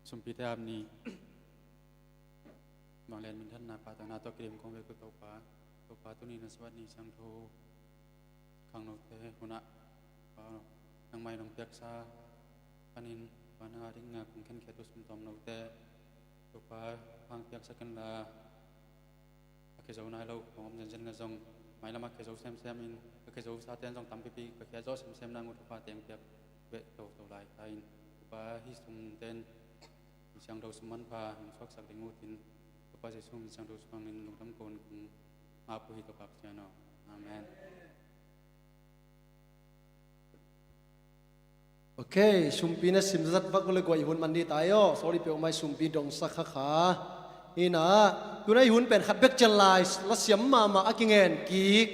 Sumpite aap ni. Vanglian minthanna, pahtawina tawh kidim kong vek uh Topa. Topa, tuni na Sabbath ni siangtho khangnote hunah, Topa, nangmah in hong piaksa panin, Topa, nang a dingin kong khenkhiat uh sumtawm note, Topa, hong piaksak inla, a kizo nai lo khong om zenzen na zong, mailam a kizo semsem in, a kizo sate in zong tampipi ka khiat zawh semsem nang uh Topa, teng piak beh toto lai ta in, Topa, hih sumte in siangtho sum manpha hong suaksak ding uh hi in, Topa Jesu min siangtho suangin lungdam kong ngap uh hi Topa Pasian aw. Amen. Ok, sumpi na sim zat vak uh le guai, hun man dih ta ei aw. Sorry peuhmah, sumpi dongsak kha kha. Hi na, tuna i hun pen khat bek ciang lai, la siam mahmah a kingen kik.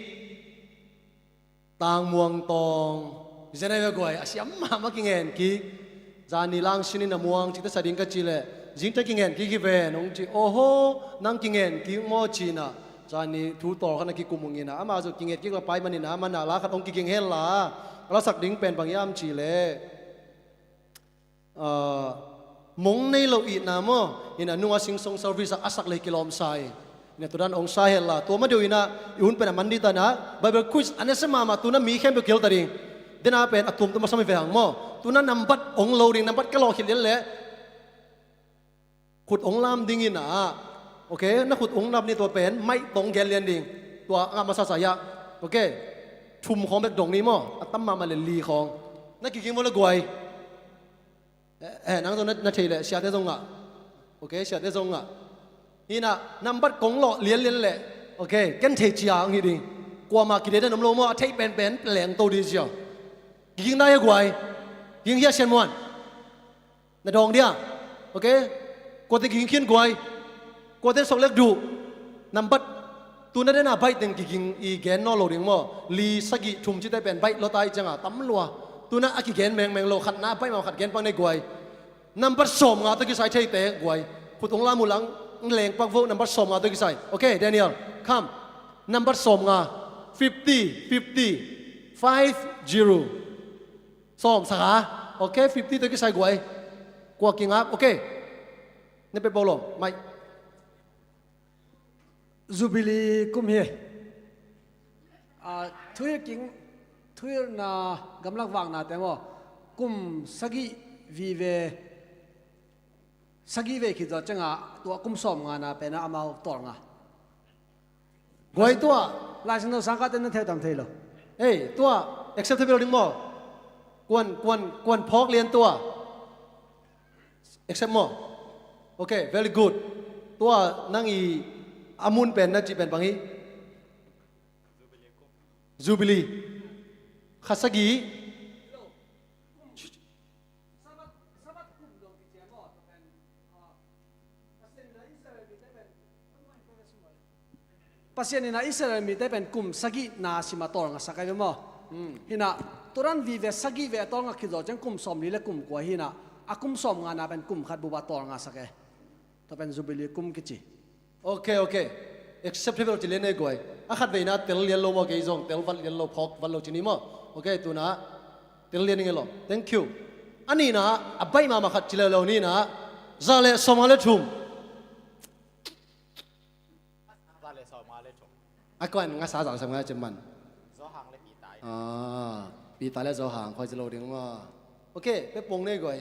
Tangmuang tawng. Zen ai ve guai, a siam mahmah kingen kik. Zani lang sinin a muang cihte sa ding ka cih leh, zingte kingen kik hi ven hong ci. Oho, nang kingen kik maw ci na. Zani thu tawl khat na kikum ung hi na. Amah zong kingen kik la pai manin a, amah na la khat hong kiging hen la, a lasak ding pen bang hiam cih leh, ah, mong nei lo itna maw. Hi na, nunga Sing Song service ah a sak le kilawm sa hi. Hi na, tua dan hong sa hen la, tua ma deuh hi na, i hun pen a man dih ta na, Bible quiz a nasa mahmah, tuna mi khempeuh kihel ta ding. Dena pen a tuamtuam a sam hi ve hang maw. Tuna nambat hong lo ding, nambat ka lawh khit lian leh khut hong lam ding hi na. Ok, na khut hong lam ni, tua pen mic tawh gen lian ding. Tua a ngah masa sa hiah. Ok, thum khawng bek dong ni maw. A tam mahmah le li khawng. Na kiging maw le guai? Eh, eh, nang zong na, na thei leh siate zong ngah. Ok, siate zong ngah. Hi na, nambat kong lawh lianlian leh, ok, ken thei cia ang hi ding. Kuamah kideih den om lo maw, a theih penpen leng to dih cia. Kiging na hia guai? Kiging hia Sian Muan? Na dawng dia? Ok. Kuate kiging khin guai? Kuate sok lek duh? Nambat tuna dena baih teng kiging i gen nawn lo ding maw? Li, sagih, thum cihte pen baih lua ta i cianga tam lua. Tuna a kigen mengmeng lo, khatna a baih mah khat gen pak nei guai. Nambat sawmnga tawh kisai theite guai, khut hong lam uh lang, leng pak vo, nambat sawmnga tawh kisai. Ok, Daniel, come. Nambat sawmnga. Fifty, fifty. Five zero. Sawm sa kha. Ok, fifty tawh kisai guai. Kua kingak? Ok. Na pe pau lo mai. Jubilee kum hi. Ah, thuhilh king, thuhilhna gamlak vaknate maw, kum sagih vive, sagih vei khit zawh ciangah tua kum sawmngana penah amau tawlnga. Guai tua. Laisiangtho sangkahte na theu tam thei lo. Ei, tua acceptable ding maw? Kuan, kuan, kuan phawk lian tua. Accept maw? Ok, very good. Tua nang i a mun pen na cih pen bang hi? Jubilee. Kha sagih. Pasian in a Israel mite pen kum sagihna sim a tawlngasak ahi ve maw? Hmm. Hi na, tua dan vive sagih vei a tawlnga khit zawh ciang kum sawmli le kum kua hi na, a kum sawmngana pen kum khat bup a tawlngasak e. Tua pen Jubilee kum kici. Ok, ok. Acceptable ci lian ei guai. A khat veina tel lian lo maw, kei zong tel vat lian lo, phawk vat lo ci ni maw? Ok, tuna tel lian ing ei lo. Thank you. A nihna, a baih mahmah khat ci lelo, nihna, za le sawmnga le thum. Za le sawmnga le thum. A kuan ngasa za le sawmnga le thum man. Zawhang le Peter. Ah, Peter le Zawhang, khoi ci lo ding maw. Ok, pe pong nei guai.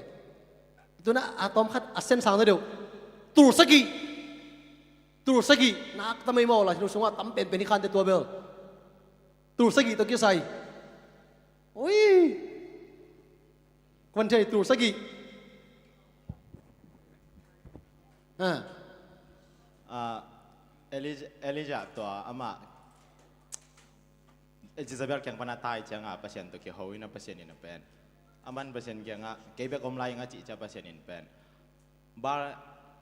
Tuna a tawm khat a sen sang na deuh. Tul sagih. Tul sagih. Nak tamai maw la, nu sungah tam penpen hi khante tua bel. Tul sagih tawh kisai. Ui. Kuan thei tul sagih. Ha. Ah, Elijah, Elijah tua amah Jezebel kiang pana tai cianga Pasian tua kiho ina Pasian ina pen. Aman Pasian kianga kei bek om lai nga ci cia Pasian in pen. Baal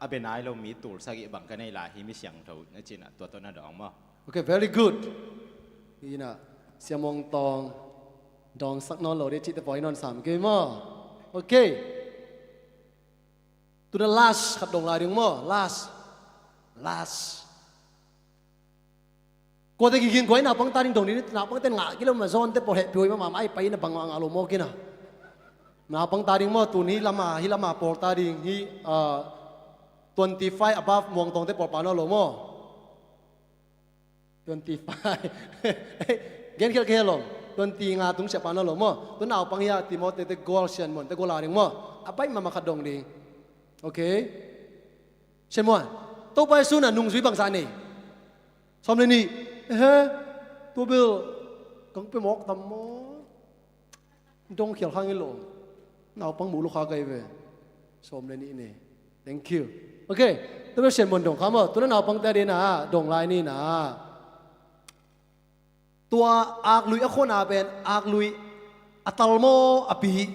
a bia nai lo mi tul sagih bang ka nei lai hi mi siangtho na cina tua tawh na dawng maw? Ok, very good. Ina, Sia Mong Tawng, dawngsak nawn lo dih cihte pawi nawn sam kei maw? Ok. Tuna last, khat dong lai ding maw? Last. Last. Kuate kiging guai, naupang ta ding dong ni, naupang ten ngah kilo ma zon te po heh pioi ma ma mai pai na bang ngah lo maw kina. Naupang ta ding maw, tun hih lama, hih lama pawl ta ding, hih, ah, twenty five above muangtawngte pawl pan nawn lo maw? Twenty five. Gen khial kei hi lo. Twenty nga tung siah pan nawn lo maw? Tu naupang hih a Timothy te gual, Sian Muan te gual a ding maw? A baih mahmah khat dong ding. Ok. Sian Muan, Topa Jesu in a nungzui bangzah nei? Sawm le nih. Ehe. Tua bel kong pia mawk tam maw? Dong khial kha ngei lo. Naupang muh lua kha kei ve. Sawm le nih nei. Thank you. Ok. Tua bel Sian Muan dong kha maw? Tu na naupangte a ding na dong lai ni na. Tua aklui a khuana pen aklui a tal maw, a pi?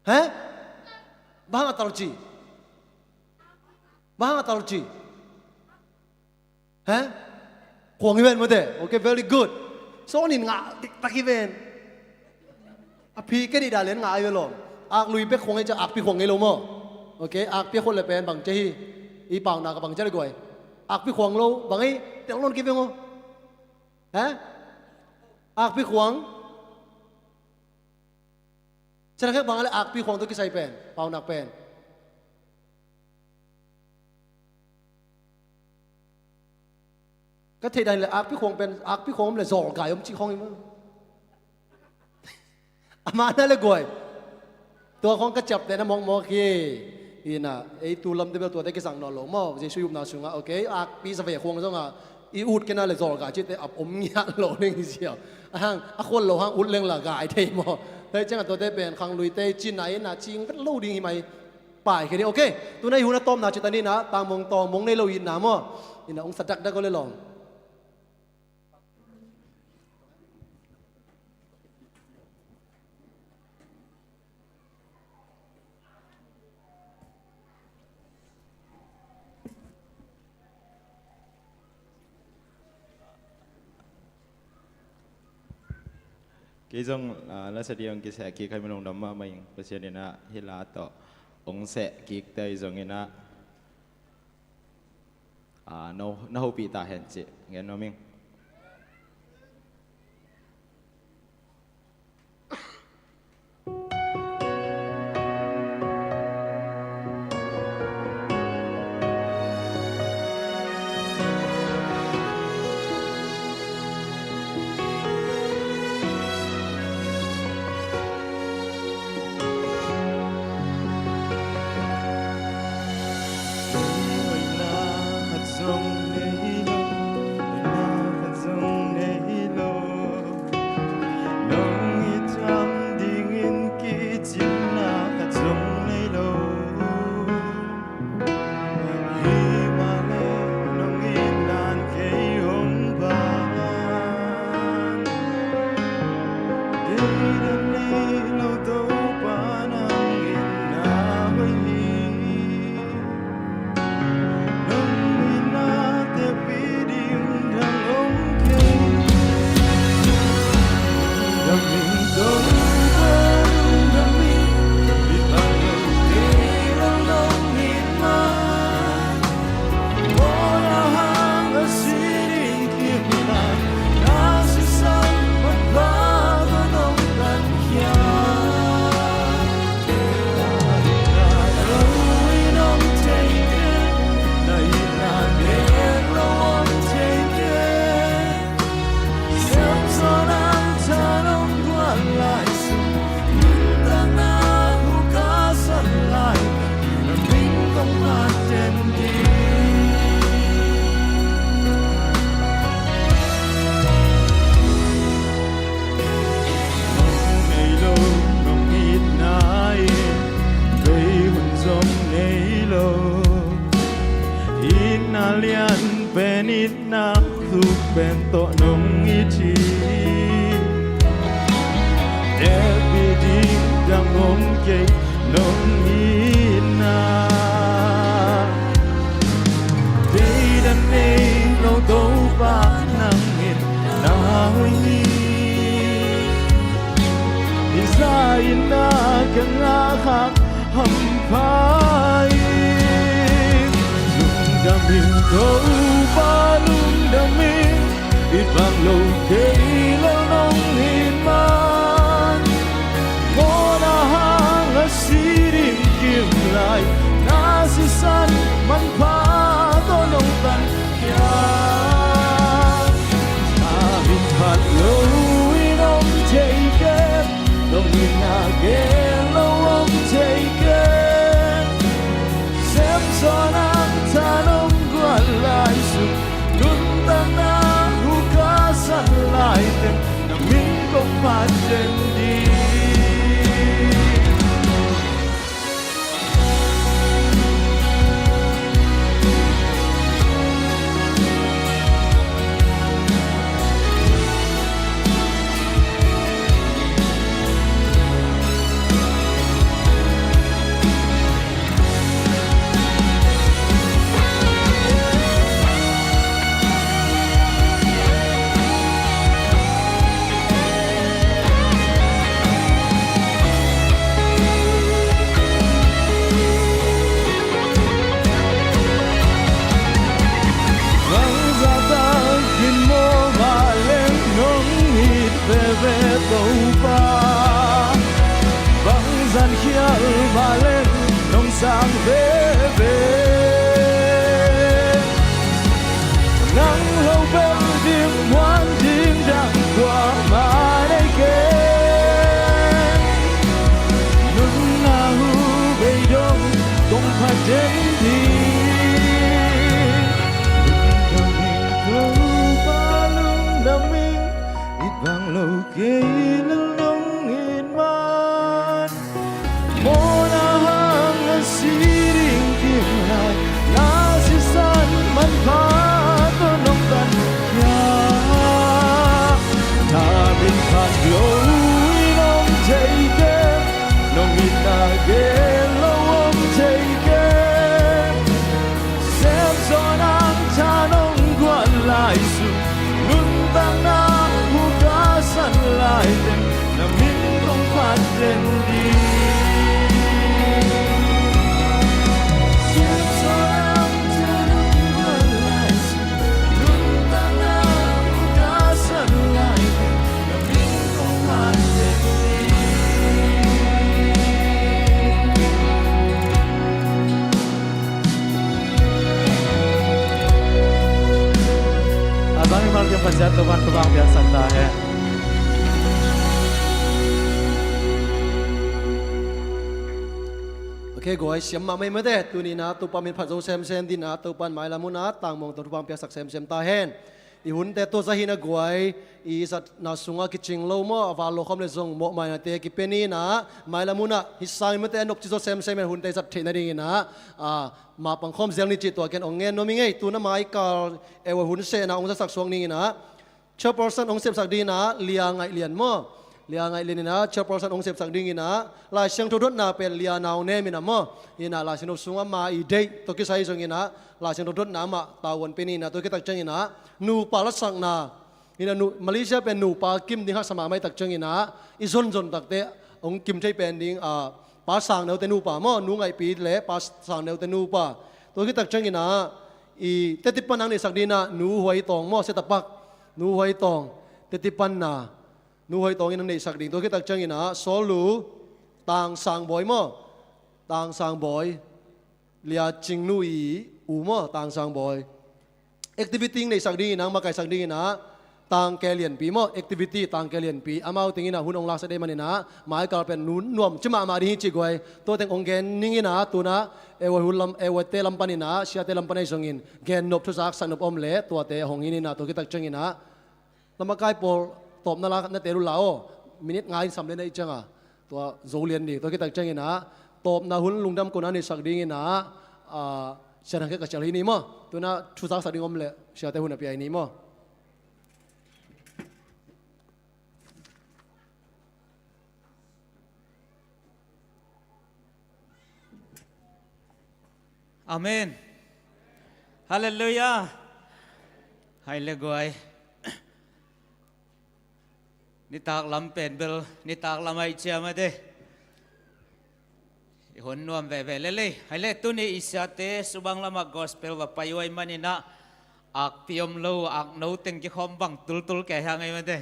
He? Bang a tal ci? Bang a tal ci? He? Khuang hi ven mawte. Ok, very good. Sawn in ngah diktak hi ven. A phi ke dih dan len ngah hi ve lawm. Aklui bek khuang hi ciah akpi khuang ngei lo maw? Ok, akpi a khuan le pen bang ci hi? I paunak a bang ci le guai? Akpi khuang lo, bang hi? Tel nawn kei veng aw. He? Akpi khuang? Cina khek bang a le akpi khuang tawh kisai pen, paunak pen. Ka theih dan le akpi khuang pen, akpi khuang om le zawlgai om cih khawng hi maw? A man a le guai. Tua khawng ka ciaptehna mawkmawk hi. Ina, ei tu lamte bel tuate kisang nawn lo maw? Jesu i upna sungah, ok, akpi sa ve khuang zongah i ut kei na le zawlgai cihte a om ngiat lo ding hi ziau. A hang, a khual lo hang ut leng la gai thei maw? Hei ciangah tuate pen khangluite cina ina cing vet lo ding hi mai. Paikhia ding. Ok. Tuna i hun a tawpna cih ta ni na, tangmong tawngmong nei lo itna maw? Ina ong sa dakdak aw le lawm. Kei zong, ah, la sa ding ong kiseh kik khai, mi lungdam mahmah ing. Pasian in ah hih la tawh ong seh kikte ahi zongin ah, ah, no, na hopih ta hen cih ngen nuam ing. Nong i tham dingin kicinna khat zong nei lo. Himahleh nong itna in kei hong ban. Deidan nei lo Topa nang itna hoih hi. Nong nei lo, nong itna in bei hun zong nei lo. Itna lian pen itna thuk pen tawh nong it hi. Hehpih ding dang om kei nong itna. Deidan nei lo Topa nang itna hoih hi. Hih zah in ah ka ngah khak hampha ing. Lungdam ing Topa, lungdam ing. It bang lo kei lo nong it man. San manpha tawh nong tankhia. A min phat lo in om thei kei, nong itna gen lo om thei kei. Semson ang tha nong guan lai sung, nuntakna hukasan lai teng, na min kong phat den ding. Bangzah takin maw, mah leng nong it veve Topa. Bangzah khial mah leng nong sang veve. Nang lo bel ding muan ding dang kuamah nei kei. Nunna hu bei dong kong phat den ding. Lungdam ing Topa, lungdam ing. It bang lo kei lel nong it man. Mawhna hang a si ding kim lai, na sisan manpha tawh nong tankhia. Na min phat lo in om thei kei, nong itna gen lo om thei kei. Semson ang tha nong guan lai sung, nuntakna hukasan lai teng, na min kong phat den ding. Semson ang tha nong guan lai sung, nuntakna hukasan lai teng, na min kong phat den ding. A zang i mal kim Pasian Topa'n thupha piaksak ta hen. Ok, guai, siam mahmah mate. Tuni-in ah Topa min phat zo semsem dingin ah Topa'n mailam hun ah tangmuang tawh thupha piaksak semsem ta hen. I hunte tua zah hi-in ah guai, i zatna sungah kicing lo maw, a val lo khawm leh zong mawhmaina te kipia ni-in ah, mailam hun ah hih sangin mate a nopci zaw semsem in hunte zat theih nadingin ah, a, mapang khawm zel ni cih tua ken hong ngen nuam ing ei. Tu-in ah maikal ei hun sehna hong zatsak suak ning in ah, chairperson hong sepsak dingin ah Lia Ngaih Lian maw, Lia Ngaih Lian in ah chairperson hong sepsak dingin ah, Lai Siangtho dotna pen Lia Nau Nem in ah maw, in ah Lai Siangtho sungah ama i deih tawh kisai zongin ah Lai Siangtho dotna amah tavuan pia ni-in ah, tua khit tak ciangin ah nupa latsakna, in ah nu, Malaysia pen nupa kim ding haksa mahmah i tak ciangin ah, i zonzon takte hong kim thei pen ding, a, Pa Sang Neu te nupa maw, Nu Ngaih Pi leh Pa Sang Neu te nupa. Tua khit tak ciangin ah, i teti pan hong neihsak dingin ah Nu Huai Tawng maw, Setapak, Nu Huai Tawng, teti panna Nu Huai Tawng in hong neihsak ding. Tua khit tak ciangin ah Sawlnu, Tang Sang Bawi maw, Tang Sang Bawi, Lia Cing Nu i u maw, Tang Sang Bawi. Activity hong neihsak dingin ah, makaisak dingin ah Tang Ke Lian Pi maw, activity Tang Ke Lian Pi. Amau teng in ah hun hong laksak ding manin ah, maikal pen nu nuam ci mahmah ding hi ci guai. Tua teng hong gen ning in ah, tu-in ah ei hun lam, ei te lam panin ah, siate lam pan ei zongin gen nop, thuzak sak nop om leh tuate hong hi-in ah, tua khit tak ciangin ah, na makai pawl tawpna la na teel uh la aw. Minute nga in sam leh na i ciang a, tua zo lian ding. Tua khit tak ciangin ah tawpna hun lungdam kohna neihsak dingin ah, a, Sia Thang Khe Ka Cial hi ni maw, tu-in ah thuzak sak ding om leh siate hun a pia hi ni maw. Amen. Halleluiah. Hai le guai. Nitak lam pen bel nitak lam ahih ciang mate, i hun nuam veve lel ei. Hai le, tuni i siate subang lamah gospel va pai uh ahih manin ah, akpi om lo, akno teng kikhawm bang tultul kei hang ei mate.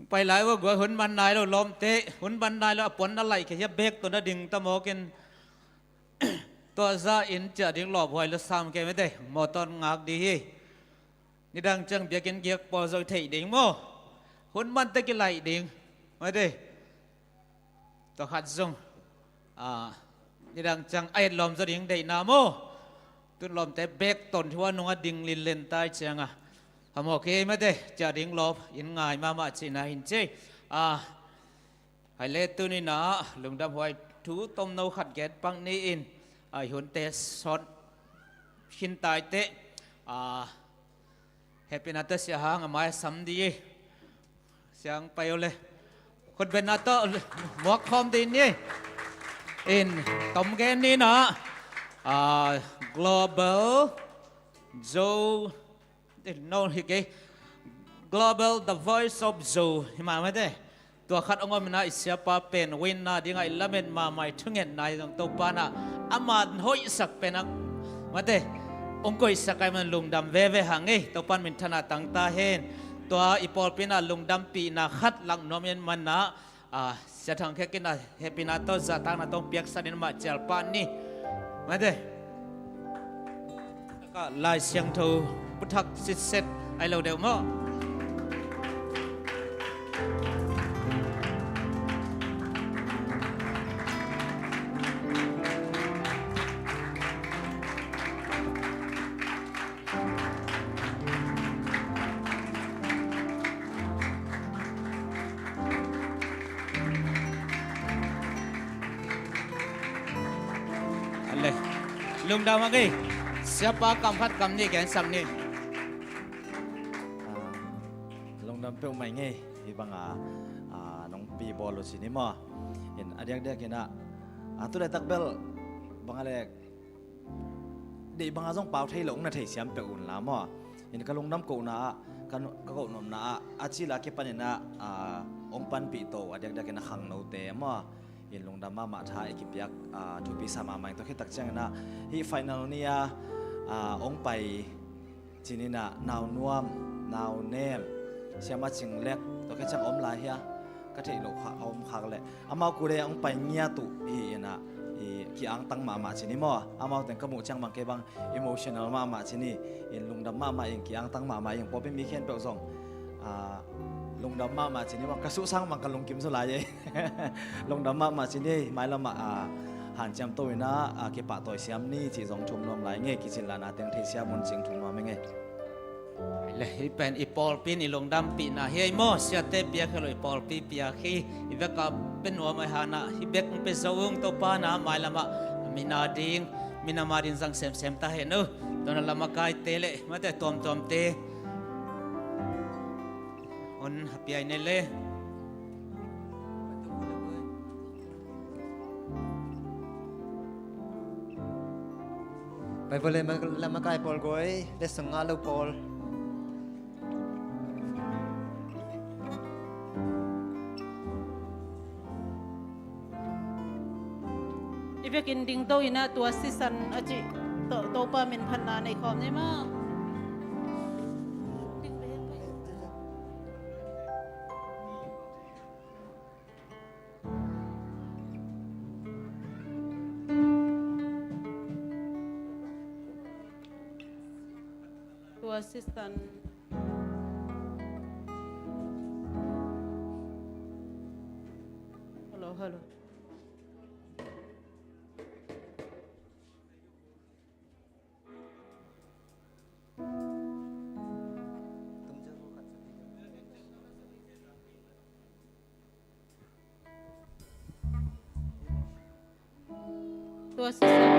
Pai lai uh a guai, hun man nai lo lawmte, hun man nai lo, a puan na laih kei hi a, bek tawh na ding ta mawk in. Tua za in ciah ding lawphuai lo sam kei mate, mawtawn ngak ding hi. Nidang ciang biakinn gik pawl zong theih ding maw? Hun man teh kilaih ding mate. Tua khat zong, ah, nidang ciang a et lawm zaw ding deihna maw? Tun lawmte bek ton thu a nungah ding linlen tai cianga a mawk hi mate, ciah ding lawp in ngai mahmah cihna hin ci. Ah, hai le tuni-in ah lungdamhuai thu tomno khat gen pak ni in, ah, i hunte sawt khin tai teh, ah, hehpihna tawh sia hang a mai a sam dih hi. Siang pai uh le. Khutbetna tawh muak khawm dih ni. In tom gen ni-in ah, ah, Global Zo, eh, no, hi kei. Global The Voice of Zo hi mah mate. Tua khat hong om in ah i siapa pen winna dingah i lamet mahmah, i thungetna hi zong Topa in ah ama hoihsak pen ah mate, hong koihsak ahih man lungdam veve hang ei. Topa in minthanna tang ta hen. Tua i pawlpi in ah lungdampihna khat lak nuam ahih man ah, ah, Sia Thang Khek in ah hehpihna tawh zahtakna tawh hong piaksak in amah cial pah ni mate. Lai Siangtho puthak sitset ai lo deuh maw? Ale. Lungdam a ngei. Siapa kam khat kam nih gensak ni. Ah, lungdam peuhmah ngei. Hih banga, ah, nong pi bawl uh ci ni maw? In a diakdiak in ah, ah, tu laitak bel banga le deih banga zong pau thei lo, hong na thei siam peuh un la maw? In ka lungdam kohna ah, ka nu-, ka kohnopna ah, a cil a kipan in ah, ah, hong panpih to a diakdiak in ah khangnote maw? In lungdam mahmah, tha i kipiak, ah, thupi sa mahmah ing. Tua khit tak ciangin ah hih final ni a, ah, hong pai ci-in ah Nau Nuam, Nau Nem, Siama Cing Lek, tua khit ciang om lai hia, ka theih loh kha, a om khak leh amau kul dei a hong pai ngiat uh hi in ah, i ki-angtang mahmah ci ni maw? Amau teng ka muh ciang bang kei bang emotional mahmah ci ni. In lungdam mahmah ing, ki-angtang mahmah ing, pawlpi mi khempeuh zong, ah, lungdam mahmah ci ni maw? Ka suhsang bang ka lungkim zaw lai ei. Lungdam mahmah ci ni, mailam ah, ah, hanciam to in ah, ah, kipahtawi siam ni cih zong thum nuam lai ngei, kicin lahna teng theisiam un cih thum nuam ing ei. Le, hih pen i pawlpi in i lungdampihna hi ei maw? Siate piak hi lo, i pawlpi piak hi. I vek a pia nuam ahih hangin ah hih bek hong pia zo ung. Topa in ah mailam ah a min a ding, minam a ding zang semsem ta hen uh. Tua in ah lamakaite le mate tuamtuamte hun a pia in ei le. Pai vawh le, ma-, lamakai pawl guai, letsong ngah lo pawl. I vekin dingto in ah tua sisan a cih To-, Topa min phatna nei khawm ni maw? Tua sisan. Hello, hello. Tua sisan.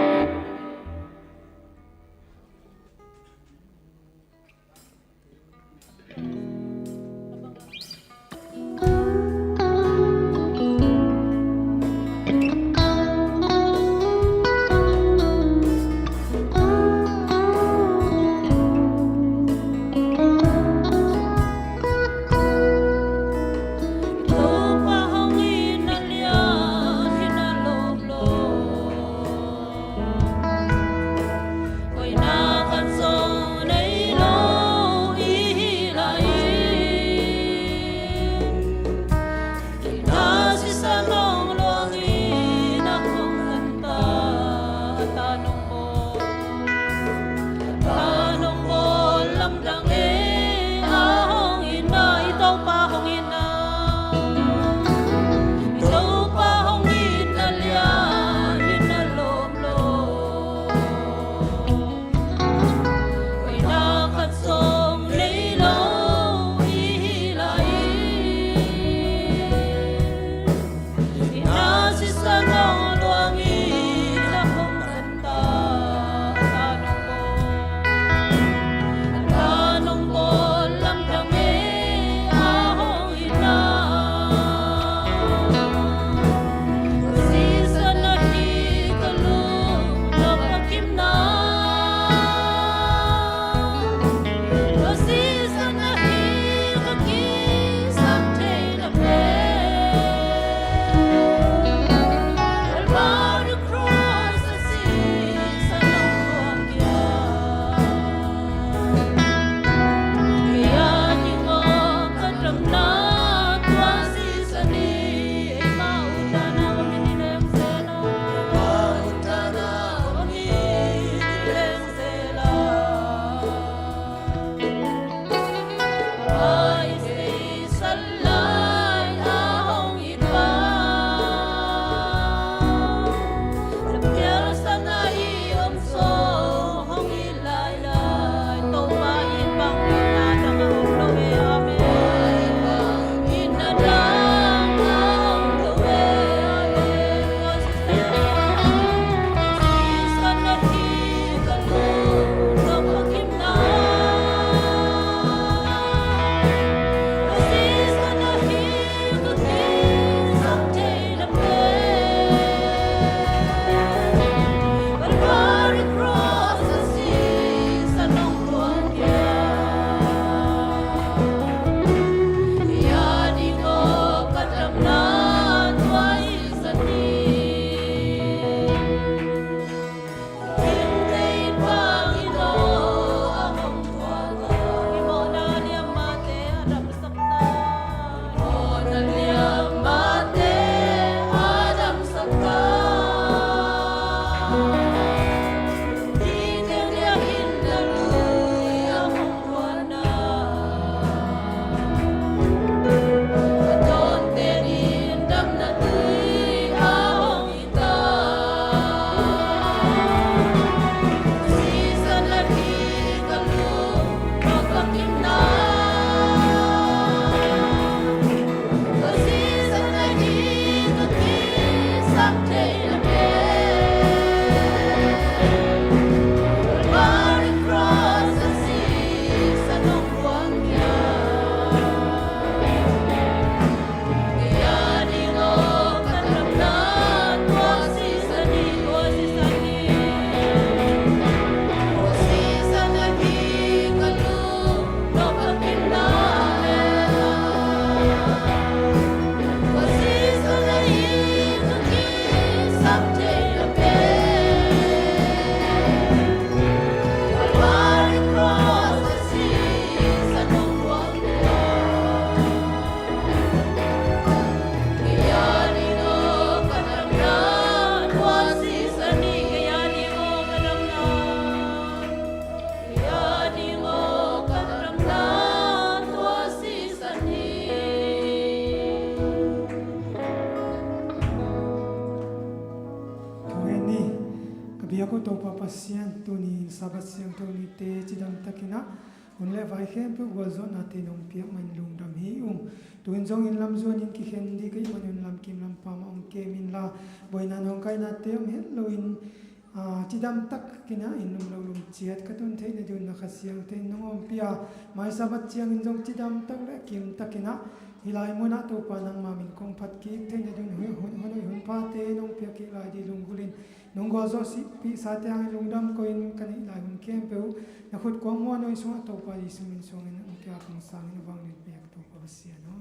Biak uh Topa Pasian, tuni in Sabbath siangtho nite cidam takin ah hun le vai khempeuh gualzawhnate nong piak manin lungdam hi ung. Tu-in zong inn lam zuanin kikhen ding ka hih manin lamkim lampa mah hong kem inla, buaina nawngkainate om het loin, aa, cidam takin ah inn lum lo lum ciat ka tun theih nading un na Kha Siangtho in nong ompih a, mai Sabbath ciangin zong cidam tak le kim takin ah hih lai munah Topa nangma min kong phat kik theih nading un hun, hun, hun, hun phate nong piak kik lai ding lunggulhin nong gualzawhpih sate hangin lungdam koihin ka neih lai hun khempeuh na khut kuang muanhuai sungah Topa Jesu min suangin hong kiap hong sangin a vang lut piak Topa Pasian aw.